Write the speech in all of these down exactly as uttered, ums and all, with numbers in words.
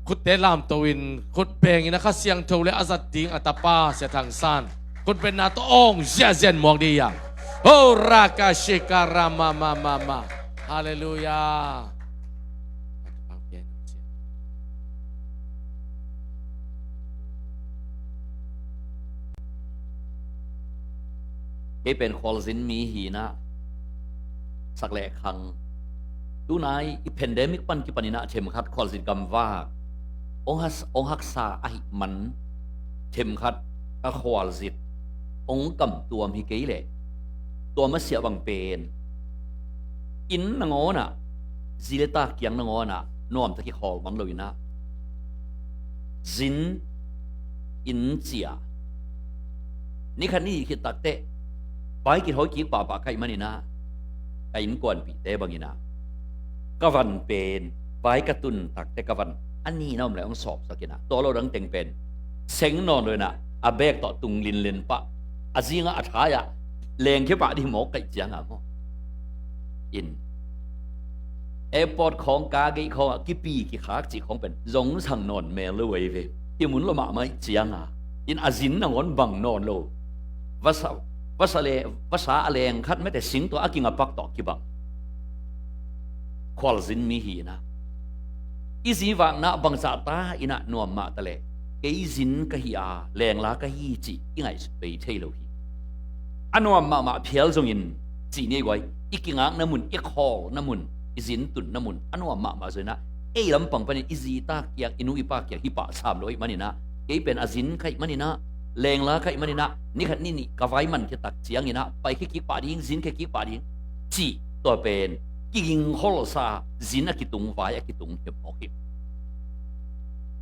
Khutte lamto in, khut beng in a Kha Siangtho le a zat ding a tapa Sia Thang San khut benna tawh awng ziahziah muak dih hiam? Ho raka shika rama ma ma ma. Halleluiah. Kei pen khualzin mi hi-in ah, sak le khang, tunai i pandemic pan kipan in ah themkhat khualzin gamvak hong has-, hong haksa ahih man themkhat ka khualzin hong kamtuam hi kei leh, tua masiah bang pen inn nangawn ah, zi le ta kiang nangawn ah nuamtak kikhawl man lo in ah, zin inn cia, ni khat ni khit takteh vai kithawi kik pahpah ka hih man in ah, ka innkuanpihte bang in ah ka van pen, vai ka tun takteh ka van a nihna om leh hong sawpsak in ah, tua lo dang teng pen seng nawn lo in ah, a bag tawh tung linlen pah, a zing ah a thai ah lengkhia pah ding mawk ka hih ciang a maw, in airport khawng, ka gate khawng ah kipi kikhak cih khawng pen zong sang nawn mel lo ahi ve. Kimun lua mahmah ahih ciang a, in a zin nangawn bang nawn lo. Vasa, vasa le, vasa a leng khat mete sing tua a kinga pak tawh kibang khualzin mi hi-in ah, i zi vakna bangzah ta in ah nuam mah ta leh, kei zin ka hi a, lengla ka hi cih i ngaihsut bei thei lo hi. A nuam mahmah phial zongin, cih ni ei guai, i kingakna mun, i khawlna mun, i zin tunna mun a nuam mahmah zong in ah, ei lampang panin i zi ta kiang, i nu i pa kiang hi pah sam lo ahih man in ah, kei pen a zin ka hih man in ah, lengla ka hih man in ah, ni khat ni nih ka vai mankhia tak ciang in ah, paikhia kik pah ding, zinkhia kik pah ding cih, tua pen kigingkholsa, zin a kitung, vai a kitung hi mawk hi.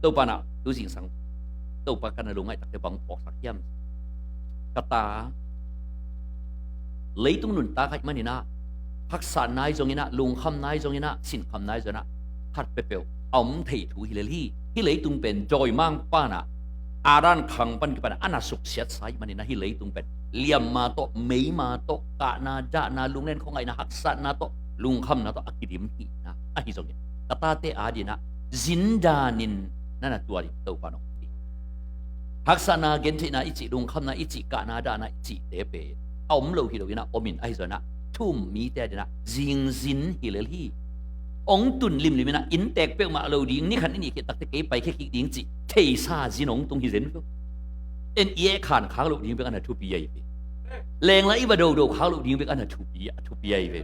Topa in ah tu zingsang, Topa ka na lungngaih takteh bang phawksak hiam? Ka ta, leitung nuntak ahih man in ah, haksatna ahi zong in ah, lungkhamna ahi zong in ah, sinkhamna ahi zong in ah, khat peuhpeuh a om thei thu hi lel hi. Hih leitung pen dawimangpa in ah, Adam khang pan kipan a na suksiatsa ahih man in ah, hih leitung pen liamma tawh, meima tawh, kahna, dahna, lunglen khuangaihna, haksatna tawh, lungkhamna tawh a kidim hi-in ah, ahi zongin ka tate ading in ah, zin danin na na tuat in, Topa in hong ci. Haksatna, gentheihna i cih, lungkhamna i cih, kahna, dahna i cihte pen a om lo hi lo in ah, om in, ahi zong in ah, thu-um mite ading in ah, zingzin hi lel hi. Hong tun limlim in ah, inntek peuhmah lo ding, ni khat ni nih khit takteh kei paikhia kik ding cih theisa zin hong tung hi zen lo. En, i eh khan khak loh ding bek a na thupi ahi ve. Lengla i va dodo khak loh ding bek a na thupi, a thupi ahi ve.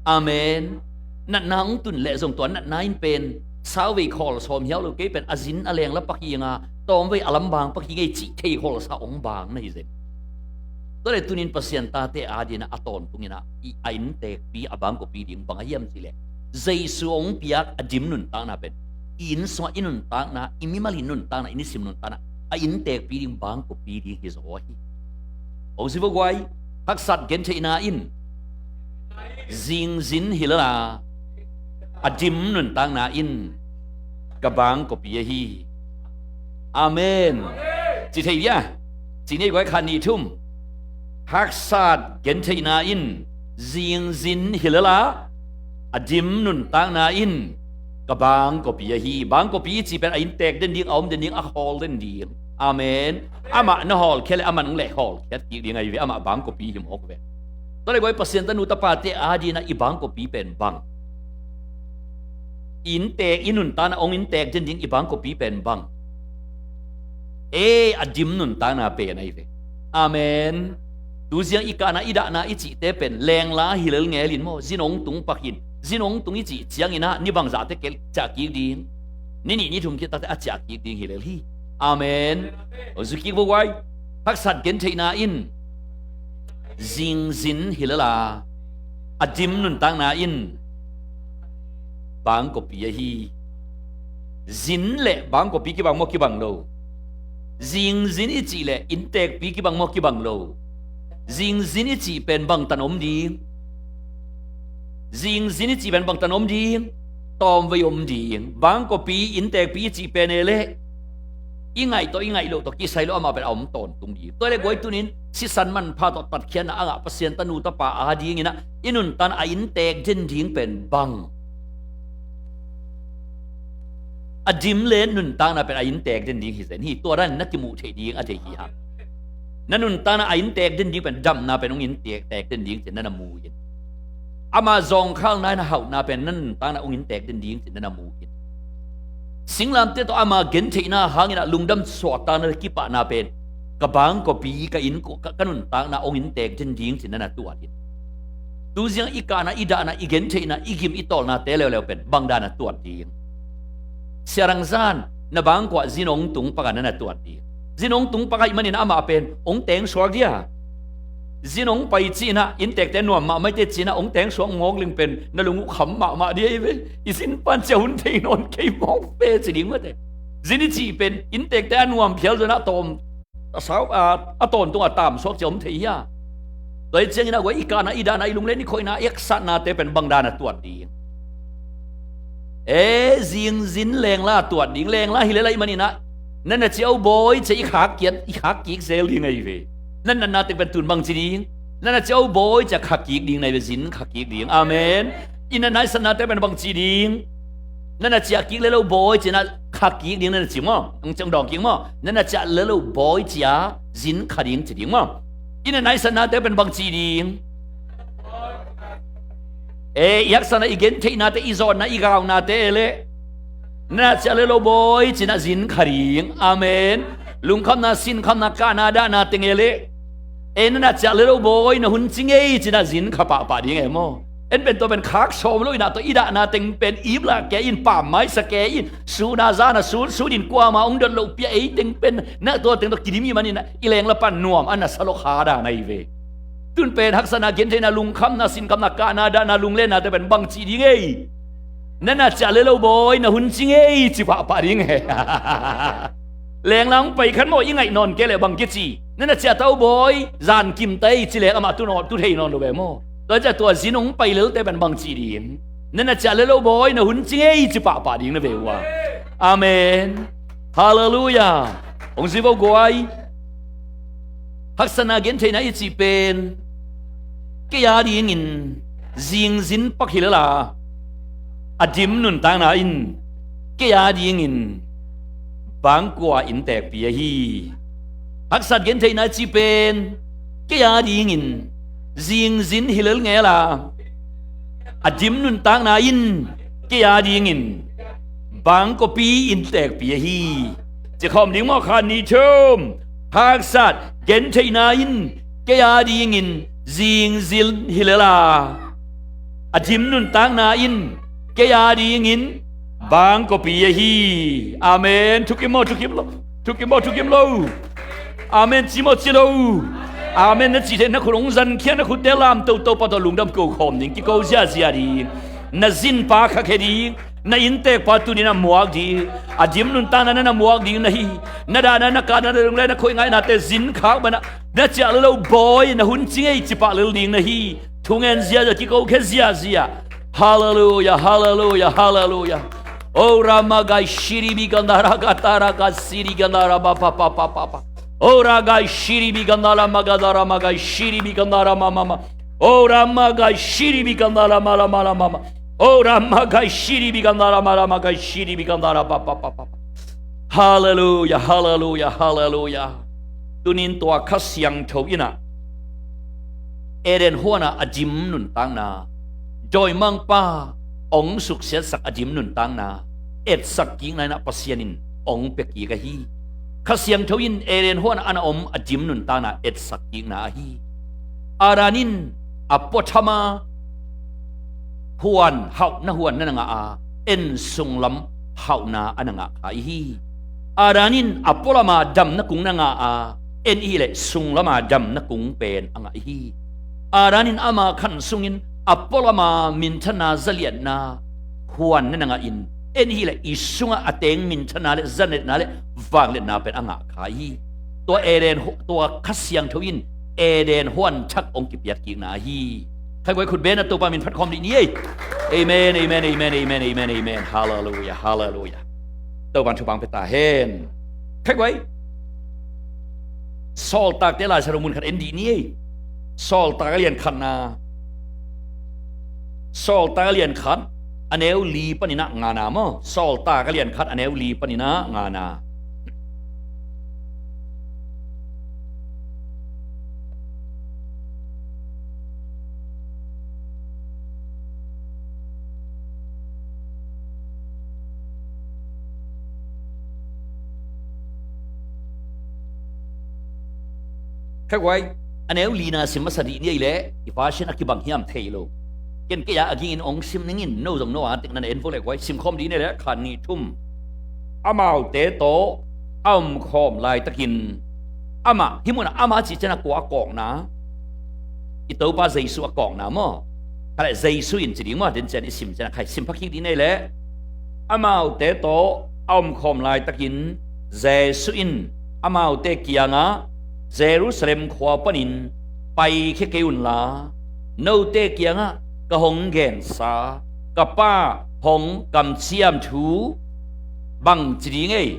Amen. Natna hong tun leh zong tua natna in pen, sauvei khawl sawm hiau lo, kei pen a zin a lengla pak hi ing a, tawmvei a lam bang pak hi ing ei cih theikholsa hong bang na hi zen. Tua leh tuni in Pasian tate ading in ah, a tawntung in ah, i a inntekpi, a bangkopi ding bang ahi hiam cih leh, Jesu hong piak a dim nuntakna pen i inn sungah i nuntakna, i mimal i nuntakna, i nisim nuntakna a inntekpi ding, bangkopi ding hi zaw hi. Hong ci vo guai, haksat gentheihna in zingzin hi lel a, a dim nuntakna in ka bangkopi ahi. Amen. Ci thei dia? Ci ni ei guai, khat, nih, thum. Haksat gentheihna in zingzin hi lel a, a dim nuntakna in ka bangkopi ahi. Bangkopi i cih pen a inntek den ding, a om den ding, a khawl den ding. Amen. Amah na hawlkhia leh amah in hong leh hawlkhiat kik ding ahi ve, amah bangkopi hi mawk ve. Tua leh guai, Pasian tanu tapate ading in ah i bangkopi pen bang? I inntek, i nuntakna hong inntek den ding i bangkopi pen bang? Ei, a dim nuntakna pen ahi ve. Amen. Tuziang i kahna, i dahna i cihte pen lengla hi lel ngel in maw, zin hong tung pak in. Zin hong tung i cih ciangin ah, ni bangzah teh kei ciah kik ding? Ni nih ni thum khit takteh a ciah kik ding hi lel hi. Amen. Hong zui kik vo guai. Haksat gentheihna in zingzin hi lel a, a dim nuntakna in bangkopi ahi. Zin leh bangkopi kibang maw, kibang lo? Zingzin i cih leh inntekpi kibang maw, kibang lo? Zingzin i cih pen bangtan om ding? Zingzin i cih pen bangtan om ding? Tawmvei om ding. Bangkopi, inntekpi i cih pen e leh, i ngaih tawh, i ngaih loh tawh kisai lo, amah pen a om tawntung ding. Tua leh guai, tuni in sisan manpha tawh tatkhiatna a ngah Pasian tanu tapa ading in ah, i nuntakna a inntek den ding pen bang? A dim le nuntakna pen a inntek den ding hi zen hi. Tua dan na kimuh theih ding a thei hi hang. Na nuntakna a inntek den ding pen damna pen hong inntek den ding ci na na mu in. Ama zawngkhalna in a hauhna pen na nuntakna hong inntek den ding ci na na mu in. Singlamteh tawh ama gentheihna hangin a lungdam suahtakna le kipahna pen ka bangkua pi ka inn ka, ka nuntakna hong inntek den ding ci na na tuat in. Tuziang i kahna, i dahna, i gentheihna, i gim, i tawlnate leuleu pen bangdan a tuat ding? Siarangzan, na bangkua zin hong tung pakah na na tuat ding? Zin hong tung pakah i manin amah pen hong tengsuak dia? Zin hong pai cinah inntekte nuam mahmah i te cinah hong tengsuak mawk ling pen na lung uh kham mahmah dia i ve. I zin pan cia hun thei nawn kei mawk ve ci ding mate. Zin i cih pen inntekte a nuam phial zonah tawm a sau a, a tawntung a tamsuak cia om thei hia? Tua hi ciangin a guai i kahna, i dahna, i lunglen, i khoihna, i haksatnate pen bangdan a tuat ding? E, zingzin lengla a tuat ding. Lengla hi lelai maninah na na ciau bawi cia i khak kiat, i khak kik zel ding ahi ve. Na natna teng pen tun bangci ding? Na na ciau bawi cia khak kik ding na hi ve, zin khak kik ding. Amen. I natna i satnate pen bangci ding? Na na ciah kik lelo bawi cia na khak kik ding na na ci maw? Ang ciang dawng kik maw? Na na ciah lelo bawi cia zin kha ding ci ding maw? I natna i satnate pen bangci ding? E, i haksatna, i gentheihnate, i zawnna, i gaunate e le na na ciah lelo bawi cinah zin kha ding. Amen. Lungkhamna, sinkhamna, kahna, dahna teng e le e na na ciah lelo bawi na hun ci ngei cinah zin kha pahpah ding e maw? En pen tua pen khak sawm lo inah tua i dahna teng pen iplah kei in, pammaisa kei in, suna zana sun sunin kuama hong dot loh pia ei teng pen na tua teng tawh kidim i maninah i lengla pan nuam a na sa lo kha dan ahi ve. Tun pen haksatna, gentheihna, lungkhamna, sinkhamna, kahna, dahna, lunglennate pen bangci ding ei? Na na ciah lelo bawi na hun ci ngei ci pahpah ding e. Lengla hong pai khan maw i ngaih nawn kei leh bang kici? Na na ciah tau bawi zan kim tai ci leng amah tu nawn, tu thei nawn lo ve maw? Tua ciah tua zin hong pai lelte pen bangci ding? Na na ciah lelo bawi na hun ci ngei ci pahpah ding na ve uh a. Amen. Halleluiah. Hong zui vo guai. Haksatna, gentheihna i cih pen kei a dingin zingzin pak hi lela a dim nuntakna in kei a dingin bangkua inntekpi ahi. Haksat, gentheihna i cih pen kei a dingin zingzin hi lel ngela a dim nuntakna in kei a dingin bangkuapi inntekpi ahi. Ci khawm ding maw? Khat, nih, thum. Haksat, gentheihna in kei a dingin zingzin hi lela a dim nuntakna in kei a dingin bangkuapi ahi. Amen. Thukim maw, thukim lo? Thukim maw, thukim lo? Amen ci maw, ci lo? Amen na cih theih na khut hong zankhia, na khutte lam toto pa tawh lungdam ko khawm ding, kiko ziazia ding. Na zinpa khakhia ding. Na inntekpa tuninah muak ding. A dim nuntakna na na muak ding na hi. Na dahna, na kahna, na lunglen, na khoih ngaihnate zin khak banah na ciah lelo bawi na hun ci ngei ci pah lel ding na hi. Thungen ziazia, kiko khia ziazia. Halleluiah, halleluiah, halleluiah. O ramagai shiribi gandara gatara gasiri gandara ba pa pa pa pa pa. O ragai shiribi gandara magadara magai shiribi gandara mama ma. O ramagai shiribi gandara mala mala mama. O ramagai shiribi gandara mala magai shiribi gandara ba pa pa pa pa. Halleluiah, halleluiah, halleluiah. Tunin tua Kha Siangtho innah Eden huanah a dim nuntakna, dawimangpa hong suksiatsak a dim nuntakna etsak kikna innah Pasian in hong pia kik ahi. Kha Siangtho in Eden huanah ana om a dim nuntakna etsak kikna ahi. Adam in a puathama huan, hauhna huan na na ngah a, en sunglam hauhna a na ngah kha ihi. Adam in a pualama damna kung na ngah a, en ihileh sunglama damna kung pen a ngah ihi. Adam in ama khan sungin a pualama minthanna zaliatna huan na na ngahin, en ihileh i sungah a teng minthanna le zaliatna le vangliatna pen a ngah kha ihi. Tua Eden hu-, tua Kha Siangtho in Eden huan thak hong kipiakkikna ahi. Khaiguai khut bena Topa min phat khawm dih ni ei. Amen, amen, amen, amen, amen, amen. Halleluiah, halleluiah. Topan thupha pia ta hen. Khaiguai. Sawltakte Lai Siangtho mun khat en dih ni ei. Sawltak a lian khatna. Sawltak a lian khat. a neu li panin ah ngana maw? Sawltak a lian khat a neu li panin ah ngana. Kha guai, a neu lina sim masa dih ni ei leh i version a kibang hiam thei lo. Ken kei a a gingin ong sim ningin no zong no a tek na na en vo leh guai, sim khawm dih ni ei leh khan nih thum. Amaute tawh a omkhawm laitakin amah, hih munah amah cih ciangin a kua a kawkna, i Topa Jesu a kawkna maw? Kha leh Jesu in ci ding maw? Den cian i sim cian a khai sim phakik dih ni ei leh, amaute tawh a omkhawm laitakin Jesu in amaute kiangah, Jerusalem khua panin paikhia kei unla, note kiangah ka hong gensa ka Pa hong kamciam thu bangci ding ei?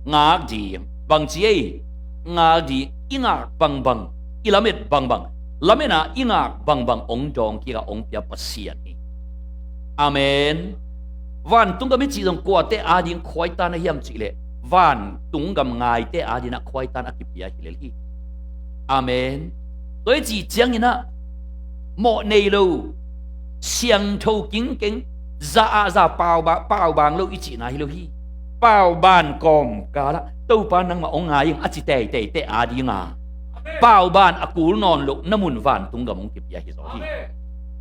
Ngak ding. Bangci ei? Ngak ding. I ngak bangbang, i lamet bangbang, lametna i ngak bangbang ong dawng kik a ong pia Pasian hi. Amen. Vantung gam i cih zong kuate ading khuaitan a hiam cih leh vantung gam ngaite ading ah khuaitan a kipia hi lel hi. Amen. Tua i cih ciangin ah mawh nei lo, siangtho kingkeng, za ah za, pau ba-, pau bang lo i cihna hi lo hi. Pau ban kawmkal ah Topa nangmah hong ngai ing a ci teiteite ading a, pau ban a kul nawn loh na mun vantung gam hong kipia hi zaw hi.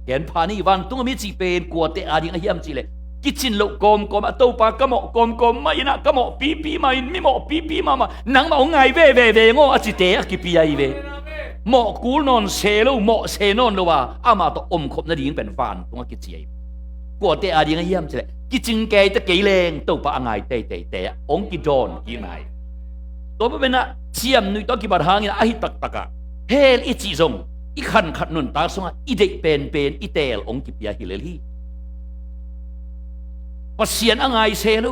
Gen pha ni, vantung gam i cih pen kuate ading a hiam cih leh kicin loh kawmkawm ah Topa ka mawh kawmkawm mah in ah, ka mawh pipi mah in, mi mawh pipi mahmah, nangmah hong ngai veve veng aw a cite a kipia hi ve. Mawh kul nawn se lo, mawh se nawn lo a amah tawh omkhop nading pen vantung a kici hi. Kuate ading a hiam cih leh kicing kei ta kei leng Topa a ngai teiteite ah hong kidawn kik nai. Tua pa pen ah ciamnuih tawh kibat hangin ahi taktak ah hell i cih zong i khankhat nuntak sungah i deih penpen i teel hong kipia hi lel hi. Pasian a ngai se lo,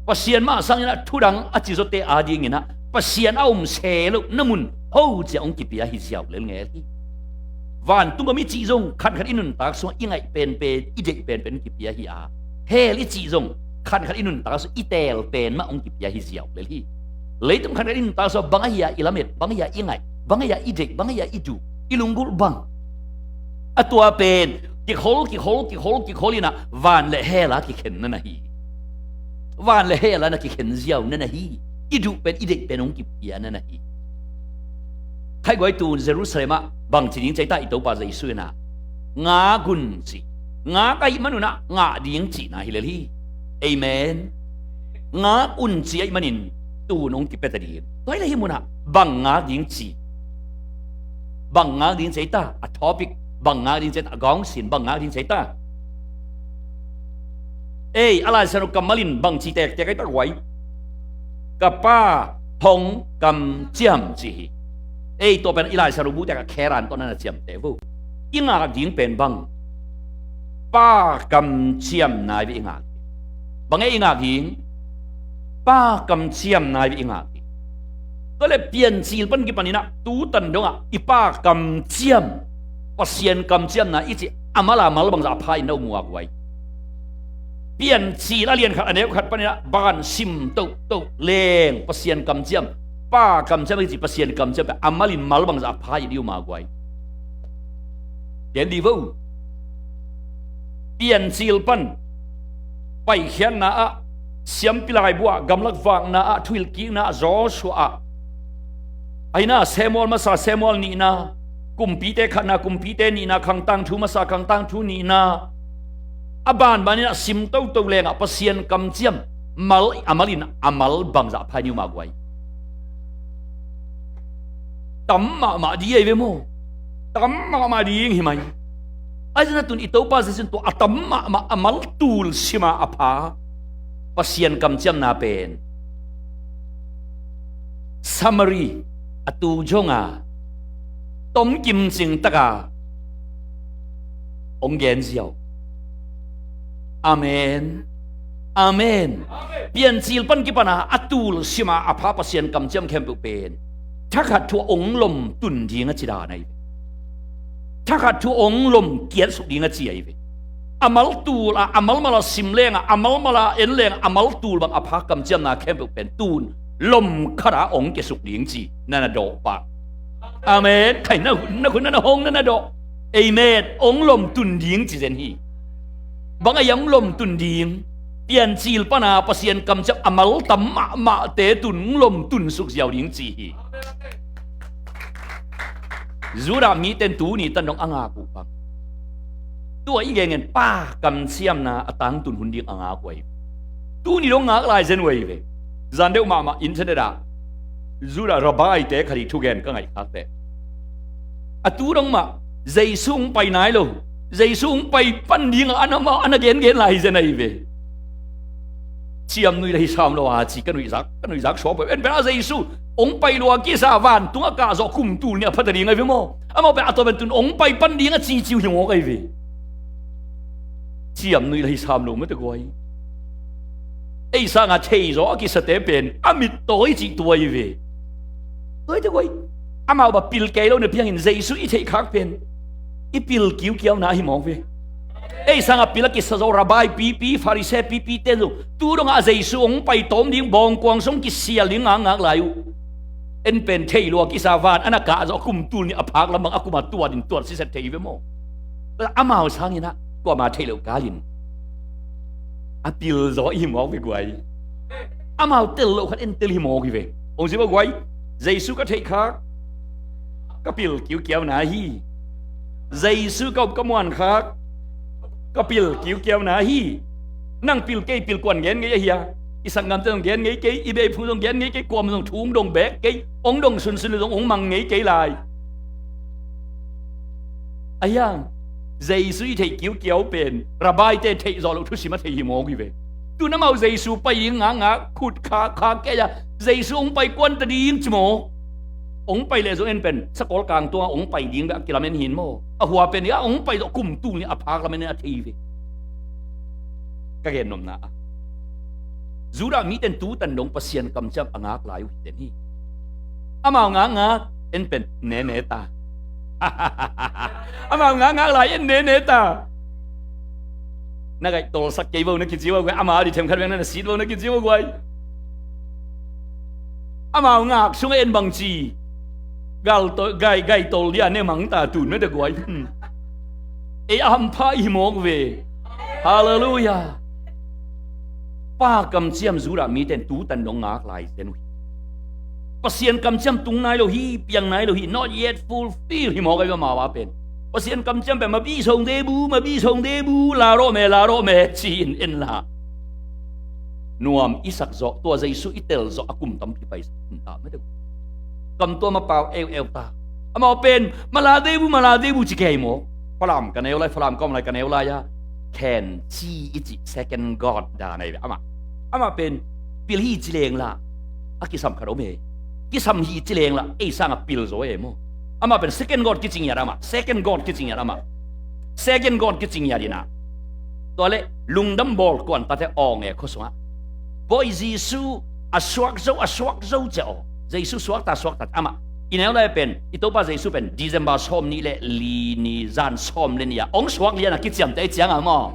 Pasian mah sangin ah thudang a ci zawte adingin ah Pasian a om se lo na mun ho ciah hong kipia hi ziau lel ngel hi. Vantung gam i cih zong khankhat i nuntak sungah i ngaih penpen, i deih penpen hong kipia hi a, hell i cih zong khankhat i nuntak sungah i teel pen mah hong kipia hi ziau lel hi. Leitung khankhat i nuntak sungah bang ahi a i lamet, bang ahi a i ngaih, bang ahi a i deih, bang ahi a i duh, i lunggulh bang, a tua pen kikhol, kikhol, kikhol, kikhol in ah van le hell a kikhen na na hi. Van le hell a na kikhen ziau na na hi. I duh pen, i deih pen hong kipia na na hi. Khaiguai, tun Jerusalem ah bangci ding ci ei ta i Topa Jesu in ah, ngak un ci. Ngak ahih manun ah ngak ding cihna hi lel hi. Amen. Ngak un ci ahih manin tun hong kipia ta ding. Tua hi leh hih munah bang ngak ding ci? Bang ngak ding ci ei ta? A topic bang ngak ding ci ei ta? A gawng sin bang ngak ding ci ei ta? Ei, a Lai Siangtho kammal in bangci tektek ei ta guai? Ka Pa hong kamciam ci hi. Ei, tua pen i Lai Siangtho bu tekah kheran tawh na na ciamteh vo. I ngak ding pen bang? Pa kamciam nai ve i ngak ding. Bang e i ngak ding? Pa kamciam nai ve i ngak ding. Tua leh Piancil pan kipan in ah tutan dongah i Pa kamciam, Pasian kamciamna i cih a mal a mal bangzah a pha in na um uh a guai? Piancil a lian khat a neu khat pan in ah ban sim tohtoh leng Pasian kamciam, Pa kamciam i cih Pasian kamciam pen a mal in mal bangzah a pha in i um a guai? Gen dih vo. Piancil pan paikhiatna ah, siampi laibu ah, gamlak vakna ah, thuhilhkikna ah, Joshua ah, ahi na, Samuel masa, Samuel nihna, Kumpite khatna, Kumpite nihna, Khangtangthu masa, Khangtangthu nihna, a banban in ah sim toto lengah Pasian kamciam mal, a mal in a mal bangzah a pha in i um a guai? Tam mahmah ding ahi ve maw? Tam mahmah ding hi mai. Ahi zongin tun i Topa Jesu in tua a tam mahmah a mal tul sima a pha Pasian kamciamna pen Samari a tu jonga tomkim cing taka hong gen ziau. Amen. Amen. Piancil pan kipana a tul sima a pha Pasian kamciam khempeuh pen thakhat thu a hong lom tun ding a ci dan ahi ve. Thakhat thu a hong lom kiatsuk ding a ci ahi ve. a maltul a, a malmal a sim leng a, a malmal a en leng a, a maltul bang a phak kamciamna khempeuh pen tun lom khat a ong kiasuk ding ci na na dawh pah. Amen. Khai na hun na hun na na hong na na dawh. Amen. Ong lom tun ding ci zen hi. Bang a yang lom tun ding. Piancil pana Pasian kamciam a mal tam mahmahte tun lom tun suk ziau ding ci hi. Judah miten tuni tan dong a ngak uh bang. Tua i gengen pa kamciamna a tangtun hun ding a ngak uh ahi. Tuni dong ngak lai zen uh ahi ve. Zan deuh mahmah internet ah Judah rabbi te khali thugen ka ngaih khak teh. A tu dong mah Jesu hong pai nai lo. Jesu hong pai pan ding a ana mah ana gengen lai zen ahi ve. Ciamnuih la hi sam lo a ci ka nuihzak, ka nuihzak suak pen pen a Jesu ong pai lua kisa vantung a kah zawh kum tul nih a phata ding ahi ve maw? Amau pen a tua pen tun ong pai pan ding a ciciu hi mawk ahi ve. Ciamnuih la hi sam lo mate guai. Ei sanga thei zaw a kisate pen a mit tawi cih tua ahi ve. Tua ahi te guai. Amau ba pil kei lo na piangin Jesu i theih khak pen i pil kiukiauna hi mawk ve. Ei sanga pil a kisa zaw rabbi pipi Pharisee pipi ten zong tu dongah a Jesu ong pai tawm ding bawngkuang song kisial ding ngakngak lai uh. En pen thei lua kisa van ana kah zaw kum tul nih a phak lam bang a kuma tuat in tuat siset thei ve maw? Amau sanginah kuama thei lo kalin a pil zaw i hi mawk ve guai. Amau tel lo khat en tel hi mawk hi ve. Ong zi ba guai. Jesu ka theih khak ka pil kiukiauna hi. Jesu ka up ka muan khak ka pil kiukiauna hi. Nang pil kei pil kuan gen ngei ahi a. I sanggam te zong gen ngei kei, i beiphung zong gen ngei kei, kuam zong thu ong dong bek kei, ong dong sunsun le zong ong mang ngei kei lai. Ahiang Jesu i theih kiukiau pen rabbi te theih zawh loh thusim a thei hi mawk hi ve. Tun amau Jesu pai ding ngakngak khut kha kha kei a Jesu ong pai kuan ta ding ci maw? Ong pai leh zong en pen sakol kang tunga ong pai ding ve a kilamen hin maw? A hua pen a ong pai zawh kum tul nih a phak lamen a thei ve. Ka gen nopna a Judah miten tu tan dong Pasian kamciam a ngak lai uh hi ten hi. Amau ngakngak en pen nene ta. Amau ngakngak lai en nene ta. Na gaih tolsak kei vo na kici vo guai. Amau di themkhat veng na na sit vo na kici vo guai. Amau ngak sunga en bangci gal to gai gai tol dia ne mang ta tun na de guai. Hmm. Ei a hampha i hi mawk ve. Halleluia. Pa kamciam Judah miten tu tan dong ngak lai zen uh hi. Pasian kamciam tung nai lo hi, piang nai lo hi, not yet fulfill hi mawk ahi ve amau a pen. Pasian kamciam pen mabi song debu mabi song debu la rawh me la rawh me ci-in en la. Nuam i sak zawh tua Jesu i tel zawh a kum tampi paisak in ta mate. Kam tua mapau eueu ta. Amau pen mala debu mala debu ci kei maw? Falam ka neu lai, Falam ka om lai ka neu lai a khen ci i ci second God dan ahi ve amah. Amah pen pil hi ci leng la a kisam khat om e. Kisam hi ci leng la ei sanga pil zaw e maw? Amah pen second God kici ngiat amah, second God kici ngiat amah. Second God kici ngiat inah tua le lungdam bawl kuan tate awng e khua sungah Bawi Jesu a suak zo a suak zo cia aw. Jesu suakta suakta amah i neu lai pen i Topa Jesu pen December sawm nih le li ni zan sawm le nih a ong suak lian a kiciamte i cianga maw?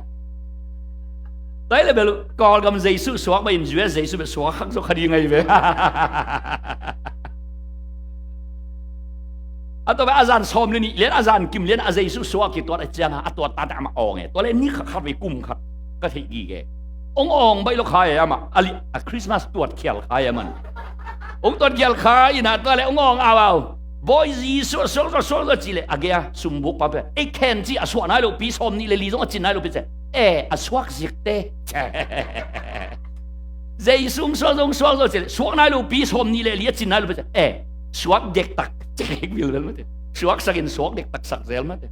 Tua hi le bel Kawlgam Jesu suak bang in U S Jesu bel suak hak zo kha ding ahi ve. A tua bel a zan sawm le nih lian a zan kim lian a Jesu suak kituat a cianga a tuat tate amah awng e. Tua le ni khat khat vei kum khat ka theih gige. Ong awng baih lo kha e amah a li a Christmas tuat khial kha e aman. Ong tuat khial kha inah tua le ong awng au au. Bawi Jesu a suak zo a suak zo ci le a gei a sumbuk pa pe ei khen ci a suak nai lo pi sawm nih le li zong a cin nai lo pi ce. E a suak zikte. Jesu ong suak zo ong suak zo ci le suak nai lo pi sawm nih le li a cin nai lo pi ce. E suak dektak. Cek bilbel mate. Suaksakin suak dektak sak zel mate.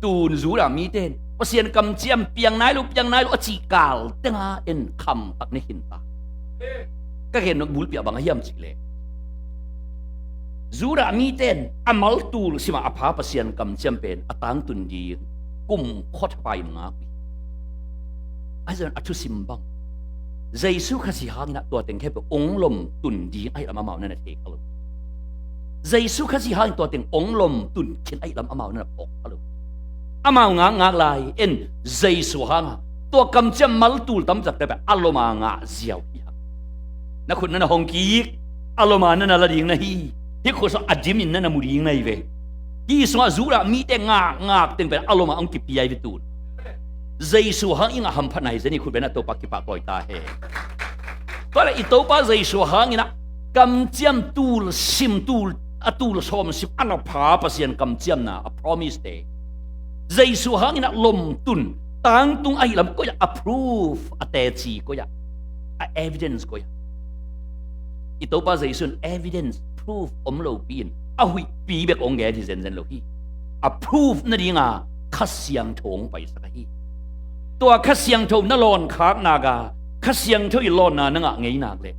Tun Judah miten Pasian kamciam piang nai lo piang nai lo a cih kal tenga en khamtak ne khinta. Ka gen nok bulpiah bang a hiam cih leh Judah miten a maltul sima a pha Pasian kamciam pen a tangtun ding kum khuat pai mangak hi. A zan a thusim bang Jesu Khazih hangin a tua teng khempeuh ong lom tun ding ahi lam amau nan a thei kha lo. Jesu Khazih hangin tua teng ong lom tun khin ahi lam amau nan a phawk kha lo. Amau ngakngak lai, en, Jesu hanga tua kamciam mal tul tamzakte pen a loma ngah ziau hi hang. Na khut na na hong kik, a loma na na la ding na hi. Hih khut sung a dimin na na mu ding na hi ve. Hih sungah Judah mite ngakngak teng pen a loma hong kipia hi ve tun. Jesu hang i ngah hamphatna hi zen hi, khut bengin Topa kipah tawi ta hen. Tua leh i Topa Jesu hangin ah kamciam tul sim, tul, a tul sawm sim a na pha Pasian kamciamna, a promise te, Jesu hangin ah lomtun, tangtung ahih lam koi ah, a proof, a teci koi ah, a evidence koi ah. I Topa Jesu in evidence, proof om lopi in a huihpi bek hong gen hi zenzen lo hi. A proof nadinga Kha Siangtho hong paisak ahi. Tua Kha Siangtho na lawn khak nak a, Kha Siangtho i lawnna na ngah ngei nak leh,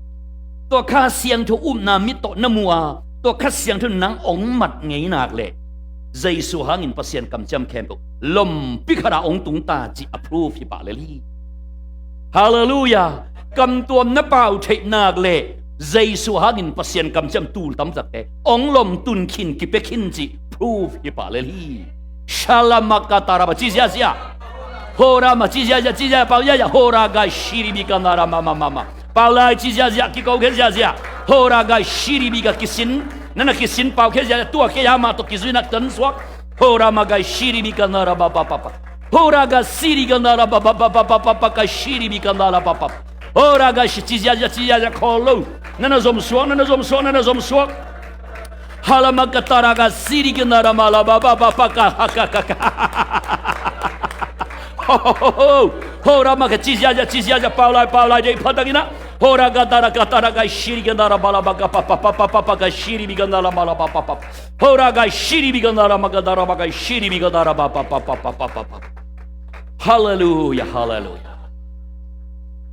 tua Kha Siangtho upna mit tawh na mu a, tua Kha Siangtho nang hong mat ngei nak leh, Jesu hangin Pasian kamciam khempeuh lompi khat ah hong tung ta cih a proof hi pah lel hi. Halleluiah. Kamtuam na pau theih nak leh Jesu hangin Pasian kamciam tul tamzakte hong lomtun khin, kipia khin cih proof hi pah lel hi. Shalamakataraba, ci ziazia. Horama, ci ziazia, ci ziazia, pau ziazia. Horaga shiribikanara mama mama. Pau lai, ci ziazia, kiko khe ziazia. Horaga shiribiga kisin. Na na kisin pau khe ziazia, tua khe ama tawh kizuina tan suak. Horamaga shiribikanara ba ba ba ba. Horaga shiribikanara ba ba ba ba ba ba ba ka shiribikanara ba ba. Horaga shi, ci ziazia, ci ziazia, khawl lo. Na na zom suak, na na zom suak, na na zom suak. Halamakataraka sirikinara malabababaka hakakaka. Ho, ho, ho, ho. Horamaka, ci ziazia, ci ziazia, pau lai, pau lai, deih phatangina. Horakatarakataraka sirikinara malabaka papapapapaka siribikanara malabababa. Horaga siribikanara makatarabaka siribikanara papapapapapa. Halleluiah, halleluiah.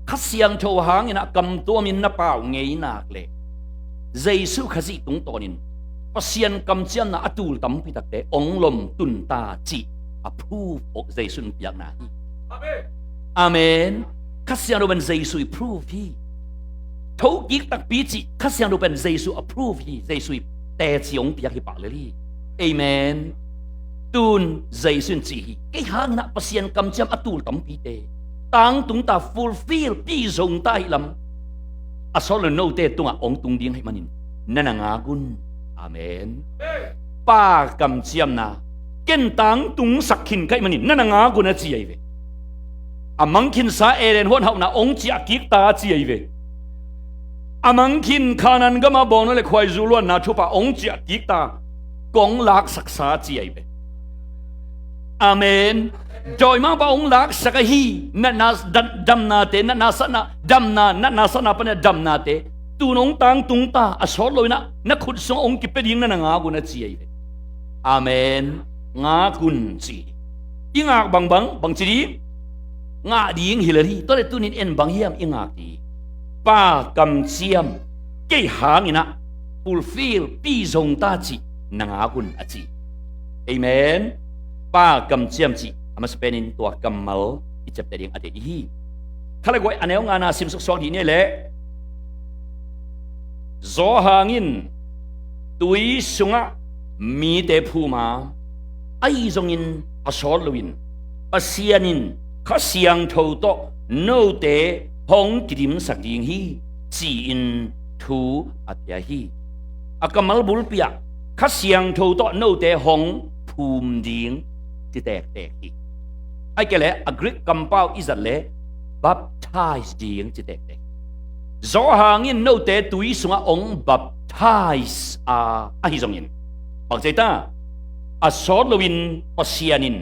Kha Siangtho hangin ah kamtuamin na pau ngei nak leh, Jesu Khazih tungtawnin Pasian kamciamna a tul tampi takte hong lomtun ta cih a proof aw Jesu in piakna hi. Amen. Kha Siangtho pen Jesu i proof hi. Thokik takpi cih Kha Siangtho pen Jesu a proof hi. Jesu i teci hong piak hi pah lel hi. Amen. Tun Jesu in ci hi, kei hangin ah Pasian kamciam a tul tampite tangtung ta, fulfill, pizong ta hi lam, a sawt lo note tungah hong tung ding ahih manin na na ngak un. Amen. Pa kamciamna ken tangtung sak khin ka hih manin na na ngak un a ci ahi ve. A mang khinsa Eden huan hauhna hong ciah kik ta a ci ahi ve. A mang khin Kanaan gama bawngnaw le khuaizu luanna thupha hong ciah kik ta, kong laksaksa a ci ahi ve. Amen. Dawimangpa hong laksak ahi, natna, dam-, damnate, natna satna, damna, natna satna pana damnate tun hong tangtung ta, a sawt loin ah na khut sungah hong kipia ding na na ngak un a ci ahi ve. Amen. Ngak un ci. I ngak bangbang, bangci ding? Ngah ding hi lel hi. Tua leh tunin en bang hiam i ngak ding? Pa kamciam kei hangin ah fulfill, pizong ta cih na ngak un a ci. Amen. Pa kamciam cih a masa penin tua kammal i ciapteh ding a deih hi. Kha le guai a neu ngana sim suksuak dih ni leh, Johan in tui sungah mite phum a, ahi zongin a sawt loin Pasian in Kha Siangtho tawh note hong kidimsak ding hi, ci-in thu a pia hi. A kammal bulpi ah Kha Siangtho tawh note hong phum ding ci tektek hi. Ahih kei leh a Greek kampau i zat leh baptize ding ci tektek. Johan in note tui sungah hong baptize a, ahi zongin, bangci ta, a sawt loin Pasian in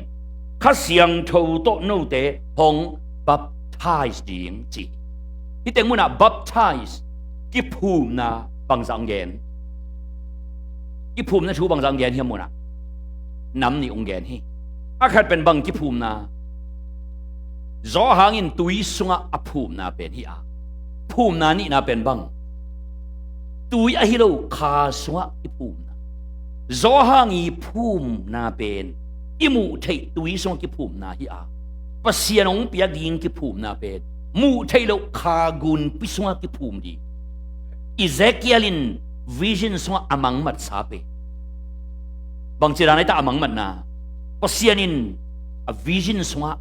Kha Siangtho tawh note hong baptize ding ci. Hih teng munah baptize, kiphumna bangzah hong gen? Kiphumna thu bangzah hong gen hiam munah? Nam nih hong gen hi. A khat pen bang kiphumna? Johan in tui sungah a phumna pen hi a, phumna nihna pen bang? Tui ahi lo kha sungah kiphumna. Johan i phumna pen i muh theih tui sungah kiphumna hi a, Pasian hong piak ding kiphumna pen muh theih loh kha gunpi sungah kiphum ding. Ezekiel in vision sungah a mangmatsa pen bangci dan ahi ta, a mangmatna? Pasian in a vision sungah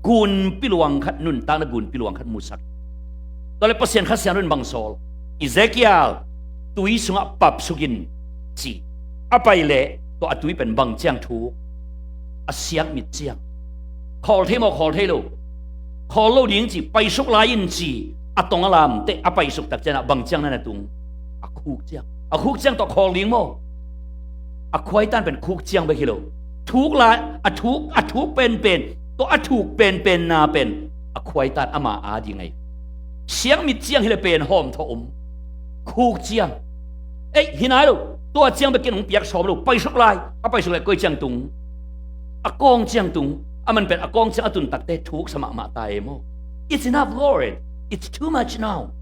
gunpi luang khat, nuntakna gunpi luang khat musak. Tua leh Pasian Kha Siangtho in bang sawl? Ezekiel, tui sungah pap suk in, ci. A pai leh tua a tui pen bang ciang thuk? A siakmit ciang. Khawl thei maw, khawl thei lo? Khawl lo ding ci, pai suk lai in ci. A tong a lamteh, a pai suk tak ciangin ah bang ciang na na tung? A khuk ciang. A khuk ciang tawh khawl ding maw? A khuaitan pen khuk ciang bek hi lo. Thuk lai, a thuk, a thuk penpen, tua a thuk penpenna pen a khuaitan ama a ding ahi. Siakmit ciang hi leh pen hawmthawh om. Khuk ciang. Ei, hi nai lo. Tua ciang bek in hong piak sawm lo. Pai suk lai. A pai suk lai koi ciang tung? A kawng ciang tung. A man pen a kawng ciang a tun takte thuk sa mahmah ta e maw? It's enough, Lord. It's too much now.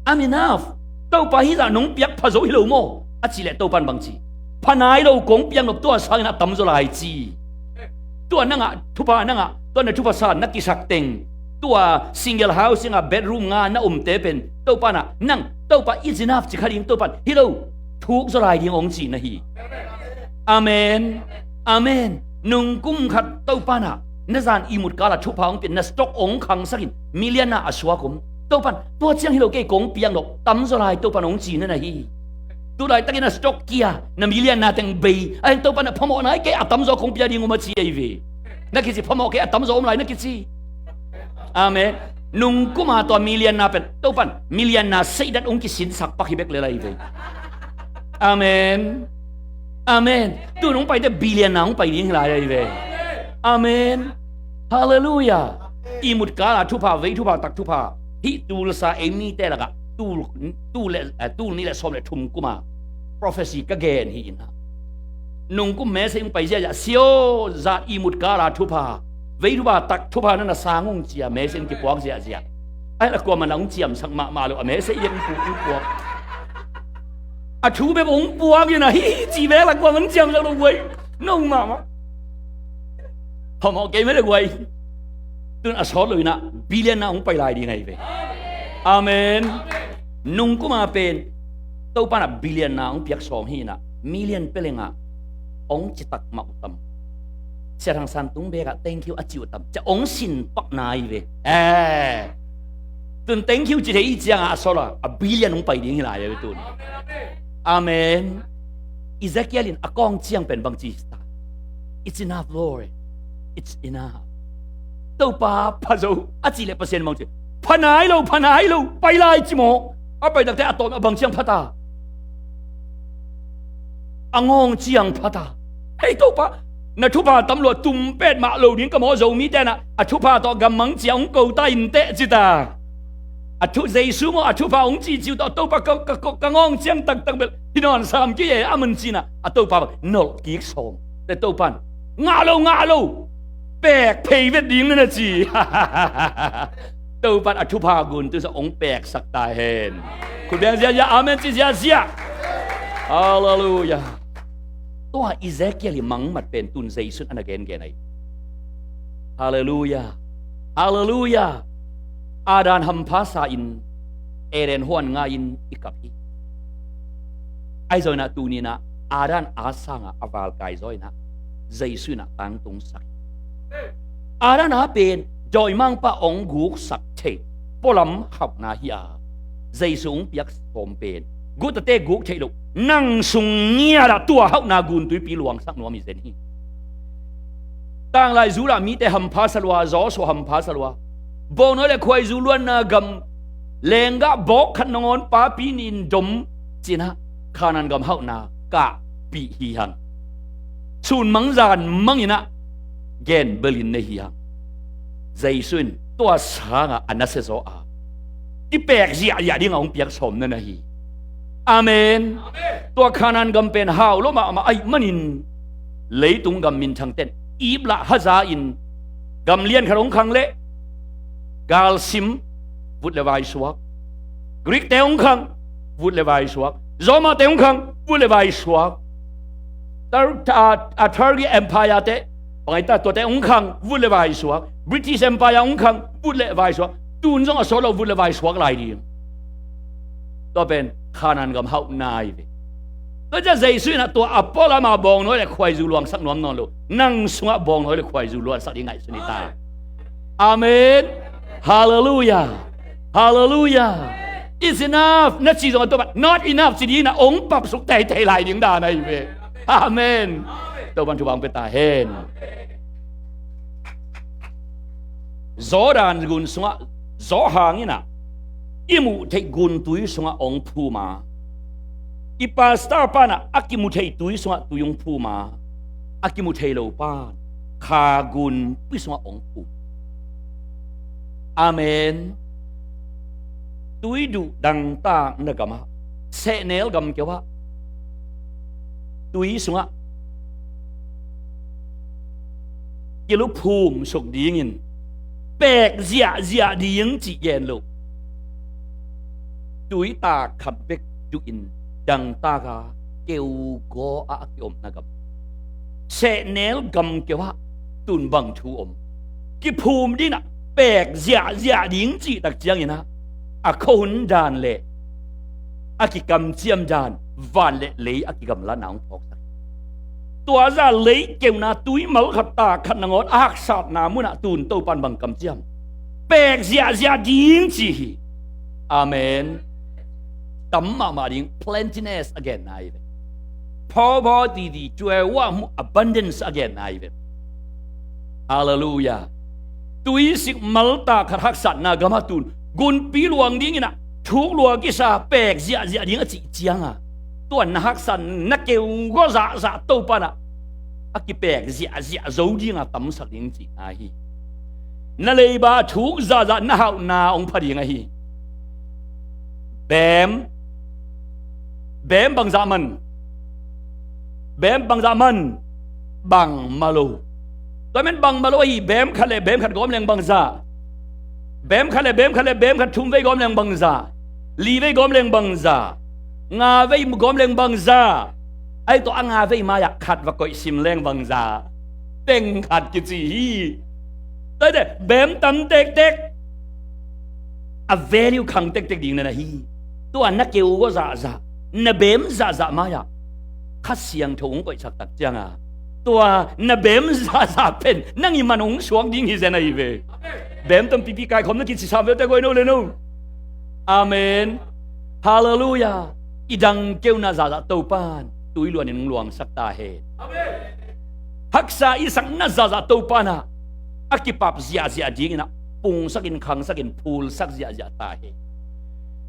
I'm enough. Topa, hih zah nong piak pha zo hi lo maw? A cih leh Topa in bang ci? Pha nai lo, kong piak nop tua sangin a tamzaw lai ci. Tua na ngah thupha, na ngah, tua na thupha san na kisak teng, tua single housing a bedroom nga na omte pen Topa in ah, nang, Topa, it's enough ci kha ding, Topa in, hi lo, thuk zaw lai ding hong ci na hi. Amen. Amen. Nung kum khat Topa in ah na zan ihmut kal ah thupha hong pia, na stock hong khangsak in, million ah a suak om. Topa in, tua ciang hi lo, kei kong piak nop, tamzaw lai, Topa in hong ci na na hi. Tu laitakin a stock kia, na million na teng bei, a hi Topa in a phamawh nai, kei a tamzaw kong pia ding om a ci ahi ve. Na kici phamawh kei, a tamzaw om lai na kici. Amen. Nung kum a tua million na pen, Topa in million na seidat hong kisinsak pak hi bek lel ahi ve. Amen. Amen. Tu nung paite billion na hong pai ding hi lai ahi ve. Amen. Halleluiah. Ihmut kal a thupha, vei thupha, tak thupha. Hih tulsa ei mite lakah tul, tul le, eh, tul nih le sawm le thum kum a prophecy ka gen hi in ah. Nung kum message hong pai ziahziah, sia aw, zan ihmut kal a thupha, vei thupha, tak thupha na na sang ung ci a message hong kipuak ziahziah. Ai, a kuamah na hong ciamsak mahmah lo, a message hong pu-, hong puak. A thu bek hong puak in ah, hi, hi, ci bek la kuamah hong ciamsak lo guai. No mahmah. Phamawh kei mah le guai. Tun a sawt lo in ah billion na hong pai lai ding ahi ve. Amen. Nung kum a pen Topa in ah billion na hong piak sawm hi in ah, million pia leng ah hong citak mah uh tam. Sia Thang San tung bek ah thank you a ci uh tam. Cia hong sin pak nai ve. Eh. Tun thank you ci thei i ciang ah a sawt a, a billion hong pai ding hi lai ve tun. Amen. Ezekiel in a kawng ciang pen bang ci ta? It's enough, Lord. It's enough. Topa, pha zo, a cih leh Pasian bang ci? Pha nai lo, pha nai lo, pai lai ci maw? A pai takte a tawm a bang ciang pha ta? A ngawng ciang pha ta. Hei Topa, na thupha tam lua, tum pet mah lo ding ka maw, Zomite in ah a thupha tawh gammang cia hong ko ta in teh ci ta. A thu Jesu maw, a thupha hong ci ciu tawh, Topa ka, ka, ka, ka ngawng ciang taktak bel hi nawn sam kei e, a man ci in ah, a Topa bang nolh kik sawm. Te Topa in, ngah lo, ngah lo, pek phei vet ding na na ci. Topa in a thupha gun tu sa hong peksak ta hen. Khut beng ziahziah, amen ci ziahziah. Halleluiah. Tua Ezekiel i mangmat pen tun Jesu in a na gengen ahi. Halleluiah. Halleluiah. Adam hampha sa in, Eden huan nga in i kap hi. Ahi zongin ah tuni in ah Adam a sangin a valkai zaw in ah Jesu in ah tangtungsak hi. Adam a pen dawimangpa hong guksak thei pualam hauhna hi a, Jesu hong piak sawm pen gutate guk theih loh, nang sung ngiat ah tua hauhna guntuipi luangsak nuam hi zen hi. Tanglai Judah mite hampha sa lua, Joshua hampha sa lua. Bawngnawi le khuaizu luanna gam, lenggah bawk khat nangawn papi nih in dom ci in ah Kanaan gam hauhna kahpih hi hang. Sun mang zan mang in ah gen bel in nei hi hang. Jesu in tua sangin a nasia zaw a, i pek ziahziah dingin hong piak sawm na na hi. Amen. Tua Kanaan gam pen hau lo mahmah ahih manin leitung gam minthangte'n ip lah haza in gam lian khat hong khang leh galsim vut le vai suak. Greek-te hong khang, vut le vai suak. Roma-te hong khang, vut le vai suak. Tur-, a, a Turkey Empire-te, pangai ta tuate hong khang, vut le vai suak. British Empire hong khang, vut le vai suak. Tun zong a sawt lo, vut le vai suak lai ding. Tua pen Kanaan gam hauhna hi ve. Tua ciang Jesu in ah tua a pua lam a bawngnawi le khuaizu luangsak nuam nawn lo. Nang sungah bawngnawi le khuaizu luangsak ding ngaihsun hi ta. Amen. Halleluiah. Halleluiah. It's enough. Na ci zong a Topa, not enough ci ding in ah ong pap suk teitei lai ding dan ahi ve. Amen. Topa'n thupha ong pia ta hen. Jordan gun sungah, Johan in ah i muh theih guntui sungah ong phum a, i pastor pa'n ah a kimu thei tui sungah tui ong phum a, a kimu thei lo pa'n kha gunpi sungah ong phum. Amen. Tui duh dangtak na gamah, sehnel gamkeu ah, tui sungah kiluphum suk dingin pek ziahziah ding cih gen lo. Tui tak khat bek duhin dangtak a keugaw ah a kiomna gam, sehnel gamkeu ah tun bang thu om? Kiphum ding ah pek ziahziah ding cih tak ciangin ah a khuahun dan le a kikamciam dan, van le lei a kigamlatna hong phawksak. Tua zah lei keuna tui mal khat tak khat nangawn a haksatna munah tun Topa'n bang kamciam? Pek ziahziah ding ci hi. Amen. Tam mahmah ding, plentiness a genna hi ve. Pawpaw titi cuai wah mu abundance a genna hi ve. Halleluiah. Tuisik mal tak khat haksatna gamah tun gunpi luang dingin ah thuk lua kisa pek ziahziah ding a cih ciangin, tua na haksat na keugaw zahzah Topa'n ah a kipek ziahziah zo ding a tamsak ding cihna hi. Na leiba thuk zahzah na hauhna hong pha ding ahi. Beem, beem bangzah man, beem bangzah man, bangmah lo. Tua man bangmah lo ahi, beem khat le beem khat gawm leng bangzah, beem khat le beem khat le beem khat thum vei gawm leng bangzah, li vei gawm leng bangzah, nga vei gawm leng bangzah. Ahi tua a nga vei mai-ah khat va koih sim leng bangzah? Peng khat kici hi. Tua hi teh beem tam tektek, a value khang tektek ding na na hi. Tua na keugaw zahzah, na beem zahzah mai-ah Kha Siangtho hong koihsak tak ciangin, tua na beem zahzah pen nang i man hong suak ding hi zen ahi ve. Beem tampipi kaikhawm na kici sam ve teh, guai no le no. Amen. Halleluiah. I dang keuna zahzah Topa'n tui luanin hong luangsak ta hen. Haksa i sakna zahzah Topa'n ah a kipap ziahziah dingin ah pungsakin, khangsakin, phulsak ziahziah ta hen.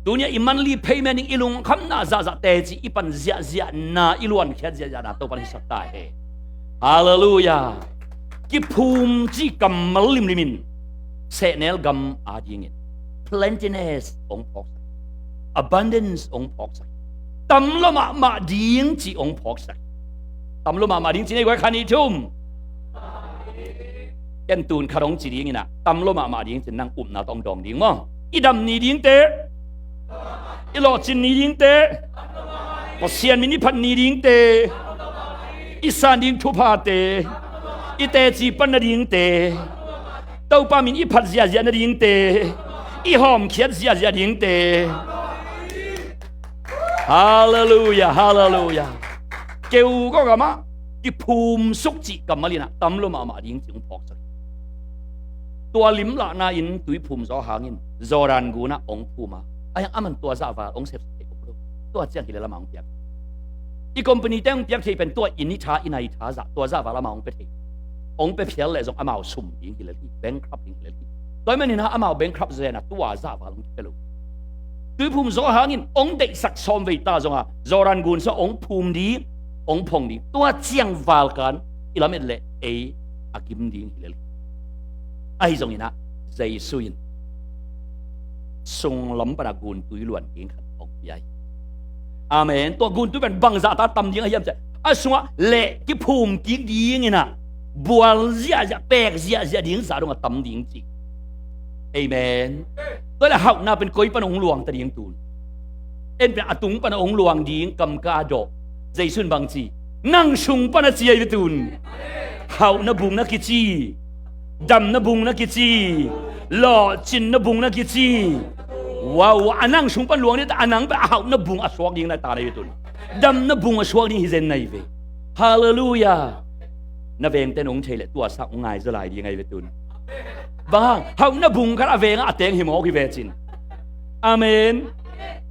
Tuni-ah i monthly payment ding, i lungkhamna zahzah teci i pan ziahziahna, i luankhiat ziahziahna Topa'n hisak ta hen. Halleluiah. Kiphum cih kammal limlimin sehnel gam adingin plentiness hong phawksak, abundance hong phawksak, tam lua mahmah ding cih hong phawksak. Tam lua mahmah ding cih nei guai, khat, nih, thum. Ken tun khat hong ci dingin ah, tam lua mahmah ding cih nang upna tawh hong dawng ding maw? I dam ni dingte, i lawhcin ni dingte, Pasian min i phat ni dingte, i san ding thuphate, i teci pan nadingte, Topa min i phat ziahziah nadingte, i hawmkhiat ziahziah dingte. Halleluiah, halleluiah. Keugaw gamah kiphumsuk cih kammal in ah tam lua mahmah ding cih hong phawksak. Tua limlahna in tuiphum Johan in Jordan gunah hong phum a, ahi hang aman tua zah val hong sepsep thei om lo. Tua ciang hi leh lamah hong piak. I company te hong piak thei pen tua inn i tha, i nai tha zah, tua zah val amau hong pia thei. Hong pia phial leh zong amau sum ding hi lel hi, bankrupt ding hi lel hi. Tua ahih manin ah amau bankrupt zen a tua zah val hong kipia lo. Tuiphum Johan in hong deihsak sawm vei ta zong a, Jordan gun sungah hong phum ding, hong phong ding. Tua ciang val kan i lamet leh ei a gim ding hi lel hi. Ahi zongin ah Jesu in sunglam pan a guntui luan ding khat hong pia hi. Amen. Tua guntui pen bangzah ta tam ding a hiam cih leh, a sungah leh kiphum kik dingin ah bual ziahziah, pek ziahziah ding zah dong a tam ding cih. Amen. Tua leh hauhna pen koi pan hong luang ta ding tun? En pen a tung pan a hong luang ding kam ka dawh. Jesu in bang ci? Nang sung pan a ci ahi ve tun. Hauhna bung na kici, damna bung na kici, lawhcinna bung na kici. Wow, a nang sung pan luang ding ta, a nang pen a hauhna bung a suak ding na ta na hi tun. Damna bung a suak ding hi zen na hi ve. Halleluiah. Na vengte in hong thei leh tua sang hong ngai zaw lai ding ahi ve tun. Bang hang, hauhna bung khat a veng ah a teng hi mawk hi ve cin. Amen.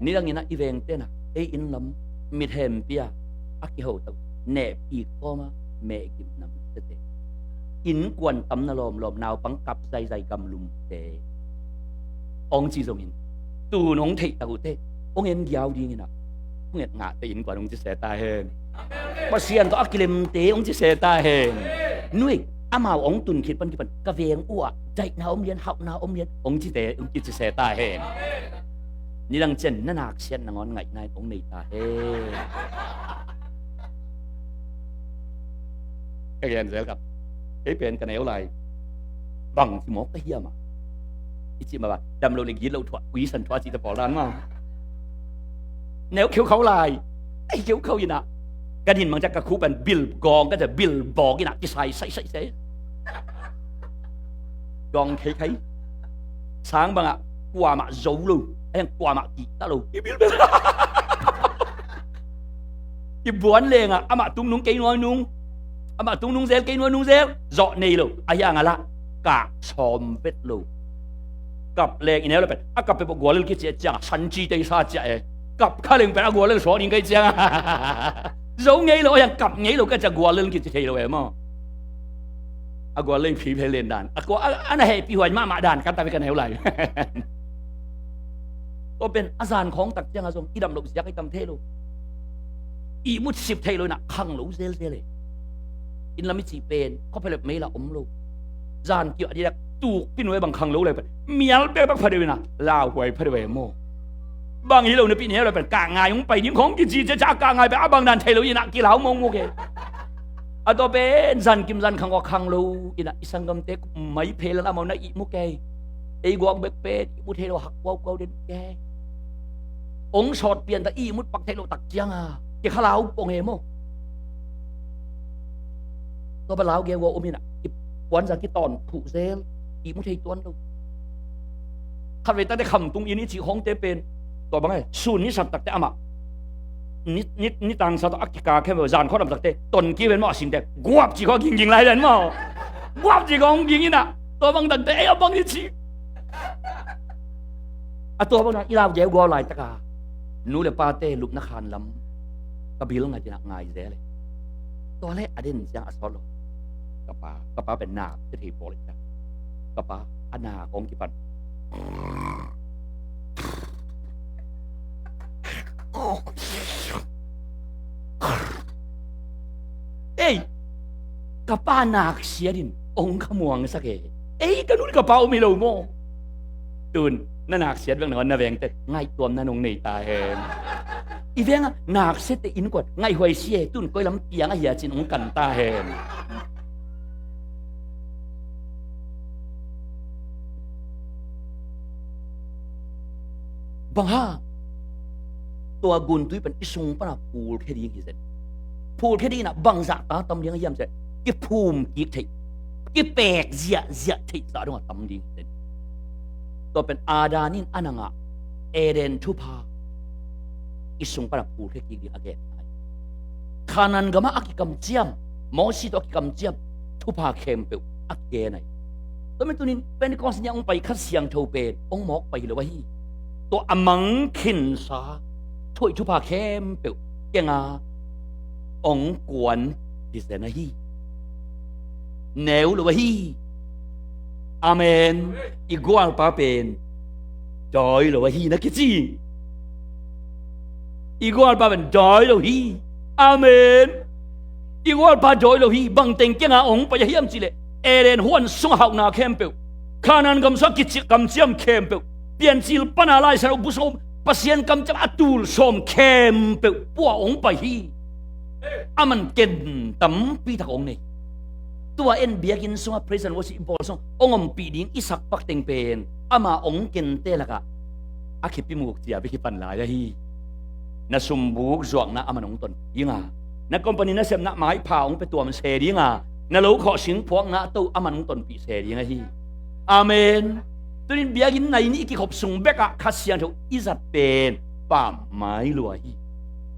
Nidangin ah i vengte in ah ei inn lam mithempi ah a kiho tak nehpih kawm ah mehgim nam tete, innkuan tamna lawmlawm, naupang kap zaizai gamlumte hong ci zongin, tun hong theih tak uh teh hong en giau dingin ah hong et ngahte innkuan hong ci se ta hen. Pasian tawh a kilemte hong ci se ta hen. Nuih, amau hong tun khit pan kipan ka veng uh ah daihna om lian, hauhna om lian hong cite hong kici se ta hen. Nidang ciang na naksiat nangawn ngaihna in hong nei ta hen. Ka gen zel kap. Kei pen ka neu lai bang ci mawk ka hiam ah. I cih mah bang, dam lo le git lo thuah, ui san thuah cih ta pawl dan mah. Neu kheukhau lai. Ei kheukhau in ah, ka din mang ciang ka khu pen bil gawng ka ciang bil bawk in ah kisai sai sai sai. Gawng kheikhai. Sang bang ah kuamah zo lo, a hiang kuamah kihta lo. I bil bil. I buan leng ah amah tung nung kei nuai nung, amah tung nung zel kei nuai nung zel, zawh nei lo. A hiang a lah kah sawm vet lo. Kap leng i neu le pen a kap pen gual lel kiciah ciang a san ci tei sa ciah e. Kap kha leng pen a gual lel suak ding kei ciang a zo ngei lo, a hiang kap ngei lo ka ciah gual lel kici thei lo e maw. A gual lel phi phe len dan a kua a na hehpih huai mahmah dan kan ta ve ka neu lai. Tua pen a zan khawng tak ciang a zong i dam loh ziak i tam thei lo. Ihmut sip thei lo in ah khang lo zelzel e. Inn lam i cih pen khua phelep mei lah om lo. Zan kiuah dih dak tukpi nuai bang khang lo lai pen mial bekbek pha deuh in ah lauhuai pha deuh e maw. Bang hi lo na pih neu lai pen kah ngai hong pai ding khawng kici ciah ciah a kah ngai pen a bang dan thei lo in ah kilau mawkmawk e. A tua pen zan kim zan khang uh a khang lo in ah i sanggamte kum mai phei lan amau na ihmu kei. Ei guak bek pen ihmu thei lo hak kuaukuau den kei. Hong sawt pian ta ihmut pak thei lo tak ciang a kikhalau pong e maw. Tua bang lau geu a om in ah i puanza kitawn phuh zel, ihmu thei tuan lo. Khatvei takte khamtung inn i cih khawngte pen tua bang e, sun ni sat takte amah ni, ni, ni tangsa tawh a kika khem lo, zan khawdam takte ton kiven maw a sinte guap cih khawng a gingging lai den maw. Guap cih khawng hong ging in ah tua bang takte ei a bang i cih. A tua bang i lau geu guau laitak a nu le pate lupna khan lam ka bil ngat in ah ngai zel e. Tua le a den ciang a sawt lo. Ka pa, ka pa pen nak te thei pawl e ciang ka pa a nak hong kipan. Ei, ka pa nak siat in hong khamuangsak e. Ei, ka nu le ka pa om hi lo maw. Tun na nak siat veng na vengte ngaihtuamna nong nei ta hen. I veng a nak siatte innkuan ngaihhuai si e, tun koi lam piang a hia cin hong kan ta hen. Bang hang? Tua guntui pen i sung pana phulkhia ding hi zen. Phulkhia ding in ah bangzah ta tam ding a hiam cih leh kiphum kik theih, kipek ziahziah theih zah dong a tam ding hi zen. Tua pen Adam in a na ngah Eden thupha i sung pana phulkhia kik ding a gen. Kanaan gamah a kikamciam, Mosi tawh a kikamciam thupha khempeuh a kigen ahi. Tua mi tunin Pentecost ni a hong pai Kha Siangtho pen hong mawk pai hi lo ahi. Tua a mang khinsa thuhoih thupha khempeuh keng a hong kuan hi zen ahi. Neu lo ahi. Amen. I gualpa pen dawi lo ahi na kici. I gualpa pen dawi lo hi. Amen. I gualpa dawi lo hi. Bang teng keng a hong pai a hiam cih leh Eden huan sung a hauhna khempeuh, Kanaan gam sung a kicik kamciam khempeuh, Piancil pana Lai Siangtho bu sung a um Pasian kamciam a tul sawm khempeuh pua hong pai hi. Aman ken tampi tak hong nei. Tua en biakinn sungah praise and worship i bawl sung hong ompih ding i sak pak teng pen ama hong kente lakah a khipimuk cia bek hi pan lai ahi. Na sumbuk zuakna aman hong tonpih ding a, na company nasepna maipha hong pia tuam se ding a, na lo khawh singphuakna to aman hong tonpih se ding ahi. Amen. Tunin biakinn nai nih i kikhop sung bekah Kha Siangtho i zat pen pammaih lua hi.